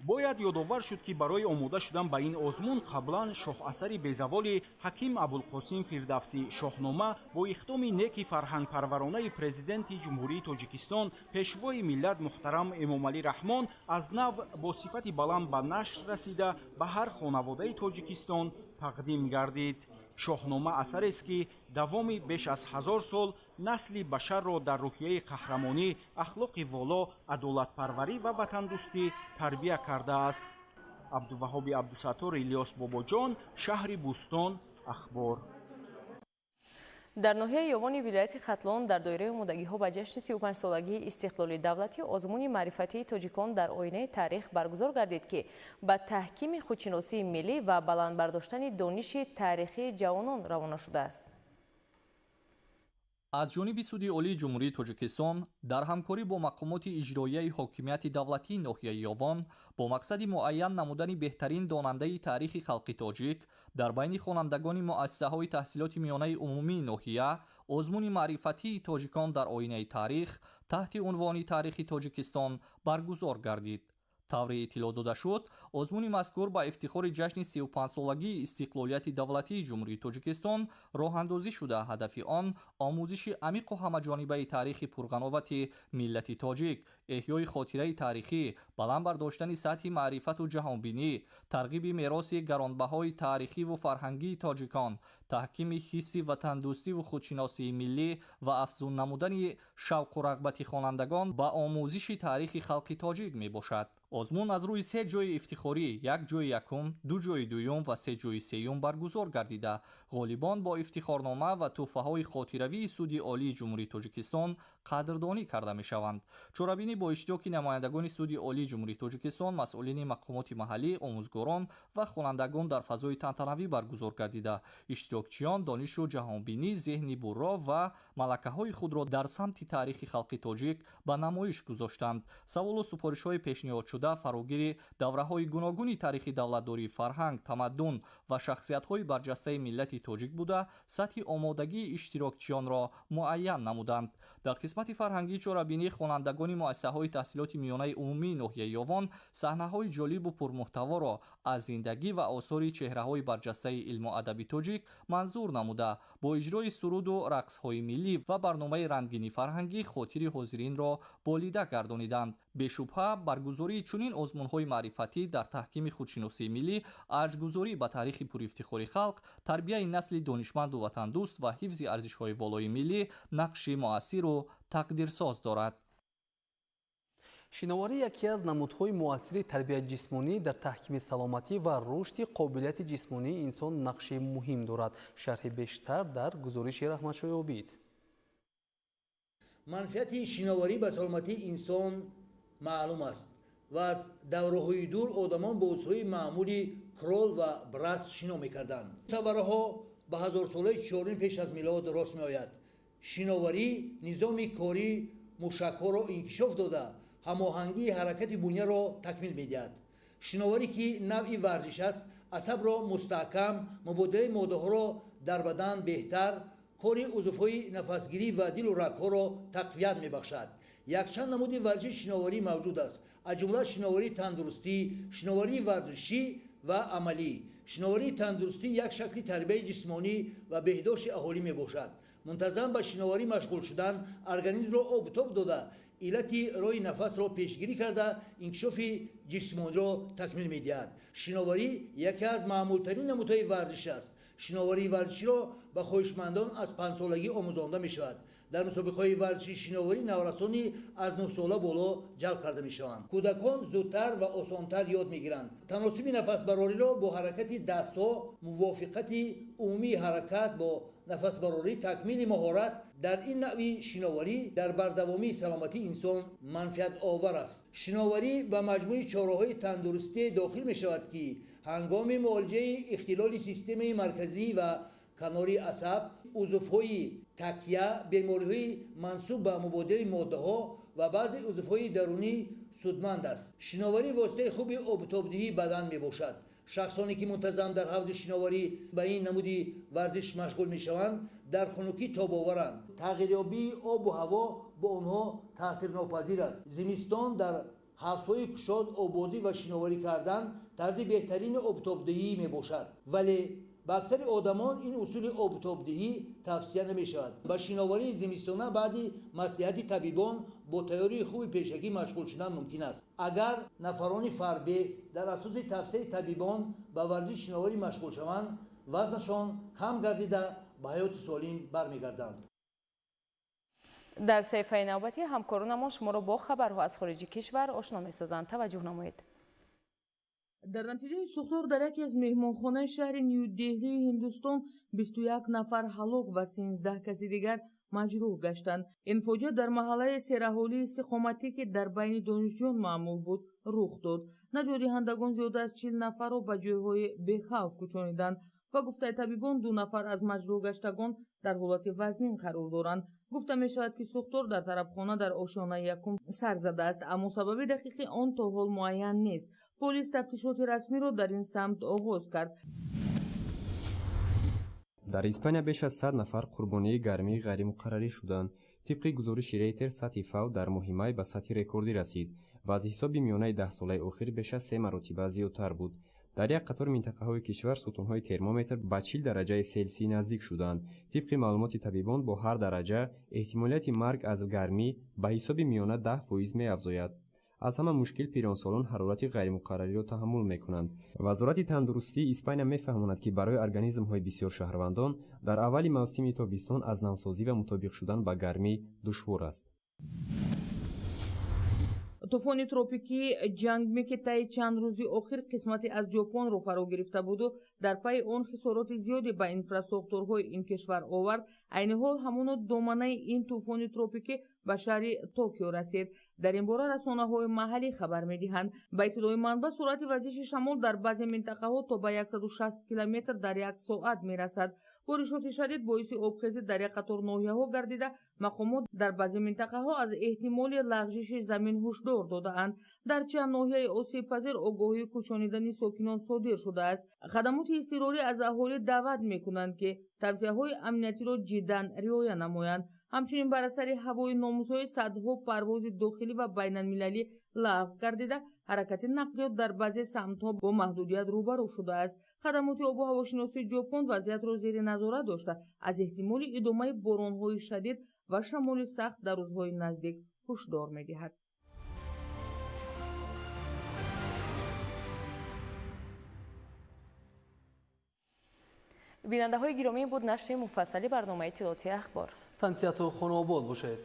[SPEAKER 16] Бояд ёдовар шуд, ки барои омода шудан ба ин озмун қаблан шоҳасари безаволи Ҳаким Абулқосим Фирдавсӣ шоҳнома бо иқдоми неки фарҳангпарваронаи Президенти Ҷумҳурии Тоҷикистон, пешвои миллат муҳтарам Эмомалӣ Раҳмон аз нав бо сифати баланд ба нашр расида ба ҳар хонаводаи Тоҷикистон тақдим гардид. Шоҳнома асарест, ки давоми беш аз 1000 сол насли башарро дар рӯҳияи қаҳрамонӣ, ахлоқи воло, адолатпарварӣ ва ватандӯстӣ тарбия кардааст. Абдуваҳоби Абдусаттор, Илёс Бобоҷон, шаҳри Бӯстон, Ахбор.
[SPEAKER 7] Дар ноҳияи Ёвони вилояти Хатлон дар доираи омодагиҳо ба ҷашни 35-солагии истиқлоли давлатӣ озмуни маърифатии тоҷикон дар оинаи таърих баргузор гардид, ки ба таҳкими худшиносии миллӣ ва баланд бардоштани дониши таърихии ҷавонон равона шудааст.
[SPEAKER 2] Аз ҷониби Суди Олии Ҷумҳурии Тоҷикистон дар ҳамкорӣ бо мақомоти иҷроияи ҳокимияти давлатии ноҳияи Ёвон бо мақсади муайян намудани беҳтарин донандаи таърихи халқи тоҷик дар байни хонандагони муассисаҳои таҳсилоти миёнаи умумии ноҳия озмуни маърифатии тоҷикон дар оинаи таърих таҳти унвони Таърихи Тоҷикистон баргузор гардид. Тавре иттилоъ дода шуд, озмуни мазкур ба ифтихори ҷашни 35-солагии истиқлолияти давлатии Ҷумҳурии Тоҷикистон роҳандозӣ шуда, ҳадафи он омӯзиши амиқу ҳамаҷонибаи таърихи пурғановати миллати тоҷик, эҳёи хотираи таърихӣ, баланд бардоштани сатҳи маърифату ҷаҳонбинӣ, тарғиби мероси гаронбаҳои таърихиву фарҳангии тоҷикон, таҳкими ҳисси ватандӯстиву худшиносии миллӣ ва афзун намудани шавқу рағбати хонандагон ба омӯзиши таърихи халқи тоҷик мебошад. Озмун аз рӯи се ҷойи ифтихорӣ, як ҷойи якум, ду ҷойи дуюм ва се ҷойи сеюм баргузор гардида, ғолибон бо ифтихорнома ва тӯҳфаҳои хотиравии Суди Олии Ҷумҳурии Тоҷикистон қадрдонӣ карда мешаванд. Чорабинӣ бо иштироки намояндагони Суди Олии Ҷумҳурии Тоҷикистон, масъулини мақомоти маҳаллӣ, омӯзгорон ва хонандагон дар фазои тантанавӣ баргузор гардида, иштирокчиён донишу ҷаҳонбинӣ, зеҳни бурро ва малакаҳои худро дар самти таърихи халқи тоҷик ба намоиш гузоштанд. Саволу супоришҳои пешниҳодшуда фарогири давраҳои гуногуни таърихи давлатдорӣ, фарҳанг, тамаддун ва шахсиятҳои барҷастаи миллати тоҷик буда, сатҳи омодагии иштирокчиёнро муайян намуданд. Дар қисмати фарҳангии чорабинӣ хонандагони муассисаҳои таҳсилоти миёнаи умумии ноҳияи Ёвон саҳнаҳои ҷолибу пурмуҳтаворо аз зиндагӣ ва осори чеҳраҳои барҷастаи илму адаби тоҷик манзур намуда, бо иҷрои суруду рақсҳои миллӣ ва барномаи рангини фарҳангӣ хотири ҳозиринро болида гардониданд. Бешубҳа, баргузории чунин озмунҳои маърифатӣ дар таҳкими худшиносии миллӣ, арҷгузорӣ ба таърихи пурифтихори халқ, тарбияи насли донишманду ватандӯст ва ҳифзи арзишҳои волои миллӣ нақши муассиру тақдирсоз дорад.
[SPEAKER 1] Шиноварӣ яке аз намудҳои муассири тарбияи ҷисмонӣ дар таҳкими саломатӣ ва рушди қобилияти ҷисмонии инсон нақши муҳим дорад. Шарҳи бештар дар гузориши Раҳматшоҳи Обид.
[SPEAKER 15] Манфиати шиноварӣ ба саломатии инсон маълум аст ва аз давраҳои дур одамон бо усулҳои маъмули крол ва брас шино мекарданд. Савараҳо ба ҳазорсолаи чорум пеш аз милод рост меояд. Шиноварӣ низоми корӣ мушакҳоро инкишоф дода, ҳамоҳангии ҳаракати буняро такмил медиҳад. Шиноварӣ, ки навъи варзиш аст, асабро мустаҳкам, мубодилаи моддаҳоро дар бадан беҳтар, кори узвҳои нафасгирӣ ва дилу рагҳоро тақвият мебахшад. Якчанд намуди варзиши шиноварӣ мавҷуд аст, аз ҷумла шиноварии тандурустӣ, шиноварии варзишӣ ва амалӣ. Шиноварии тандурустӣ як шакли тарбияи ҷисмонӣ ва беҳдошти аҳолӣ мебошад. Мунтазам ба шиноварӣ машғул шудан организмро обутоб дода, иллати роҳи нафасро пешгирӣ карда, инкишофи ҷисмониро такмил медиҳад. Шиноварӣ яке аз маъмултарин намудҳои варзиш аст. Шиноварии варзиширо ба хоҳишмандон аз 5-солагӣ омӯзонда мешавад. Дар мусобиқаҳои варзиши шиноварӣ наврасони аз 9 сола боло ҷалб карда мешаванд. Кӯдакон зудтар ва осонтар ёд мегиранд. Таносуби нафасбарориро бо ҳаракати дастҳо, мувофиқати умумии ҳаракат бо нафасбарорӣ, такмили маҳорат дар ин навъи шиноварӣ дар бардавомии саломатии инсон манфиатовар аст. Шиноварӣ ба маҷмӯи чораҳои тандурустӣ дохил мешавад, ки ҳангоми муолиҷаи ихтилоли системаи марказӣ ва канори асаб, узвҳои такя, бемориҳои мансуб ба мубодилаи моддаҳо ва баъзе узвҳои дарунӣ судманд аст. Шиноварӣ воситаи хуби обутобдиҳии бадан мебошад. Шахсоне ки мунтазам дар ҳавзи шиноварӣ ба ин намуди варзиш машғул мешаванд, дар хунукӣ тобоваранд. Тағйирёбии обу ҳаво бо онҳо таъсирнопазир аст. Зимистон дар ҳавзҳои кушод оббозӣ ва шиноварӣ кардан тарзи беҳтарини обутобдиҳӣ мебошад, вале ба аксари одамон ин усули обутобдиҳӣ тавсия намешавад. Ба шиноварии зимистона баъди маслиҳати табибон бо тайёрии хуби пешакӣ машғул шудан мумкин аст. Агар нафарони фарбеҳ дар асоси тавсияи табибон ба варзиши шиноварӣ машғул шаванд, вазнашон кам гардида, ба ҳаёти солим бармегарданд.
[SPEAKER 7] Дар саҳифаи навбатӣ ҳамкоронамон шуморо бо хабарҳо аз хориҷи кишвар ошно месозанд. Таваҷҷӯҳ намоед.
[SPEAKER 20] Дар натиҷаи сӯхтор дар яке аз меҳмонхонаи шаҳри Нью-Деҳлии Ҳиндустон 21 нафар ҳалок ва 13 каси дигар маҷрӯҳ гаштанд. Ин фоҷиа дар маҳаллаи сераҳолии истиқоматӣ, ки дар байни донишҷӯён маъмул буд, рух дод. Наҷотдиҳандагон зиёда аз 40 нафарро ба ҷойҳои бехавф кӯчониданд. Ба гуфтаи табибон, 2 нафар аз маҷрӯҳ гаштагон дар ҳолати вазнин қарор доранд. Гуфта мешавад, ки сӯхтор дар тарабхона дар ошёнаи якум сар задааст, аммо сабаби дақиқи он то ҳол муайян нест. Полис тафтишоти расмиро дар ин самт оғоз кард.
[SPEAKER 21] Дар Испания беш аз 100 нафар қурбонии гармии ғайримуқаррарӣ шуданд. Тибқи гузориши Рейтер, сатҳи фавт дар моҳи май ба сатҳи рекордӣ расид ва аз ҳисоби миёнаи даҳсолаи охир беш аз се маротиба зиёдтар буд. Дар як қатор минтақаҳои кишвар сутунҳои термометр ба 40 дараҷаи Селсий наздик шуданд. Тибқи маълумоти табибон, бо ҳар дараҷа эҳтимолияти марг аз гармӣ ба ҳисоби миёна 10% меафзояд. Аз ҳама мушкил пиронсолон ҳарорати ғайримуқаррариро таҳаммул мекунанд. Вазорати тандурустии Испания мефаҳмонад, ки барои организмҳои бисёр шаҳрвандон дар аввали мавсими тобистон аз навсозӣ ва мутобиқ шудан ба гармӣ душвор аст.
[SPEAKER 20] Тӯфони тропикии Ҷангми, ки таи чанд рӯзи охир қисмате аз Ҷопонро фаро гирифта буду дар пайи он хисороти зиёде ба инфрасохторҳои ин кишвар овард, айни ҳол ҳамоно доманаи ин тӯфони тропикӣ ба шаҳри Токио расид. Дар ин бора расонаҳои маҳаллӣ хабар медиҳанд. Ба иттилои манбаъ, суръати вазиши шамол дар баъзе минтақаҳо то ба 160 километр дар як соат мерасад. Боришоти шадид боиси обхезӣ дар як қатор ноҳияҳо гардида, мақомот дар баъзе минтақаҳо аз эҳтимоли лағжиши замин ҳушдор додаанд. Дар чанд ноҳияи осебпазир огоҳии кӯчонидани сокинон содир шудааст. Хадамоти изтирорӣ аз аҳолӣ даъват мекунанд, ки тавсияҳои амниятиро ҷиддан риоя намоянд. Ҳамчунин бар асари ҳавои номусоид садҳо парвози дохилӣ ва байналмилалӣ лағв гардида, ҳаракати нақлиёт дар баъзе самтҳо бо маҳдудият рӯбарӯ шудааст. Хадамоти обу ҳавошиносии Ҷопон вазъиятро зери назорат дошта, аз эҳтимоли идомаи боронҳои шадид ва шамоли сахт дар рӯзҳои наздик ҳушдор медиҳад.
[SPEAKER 7] Бинандаҳои гиромӣ, буд нашри муфассали барномаи иттилоотии Ахбор.
[SPEAKER 1] Тансиҳату хонаобод бошед.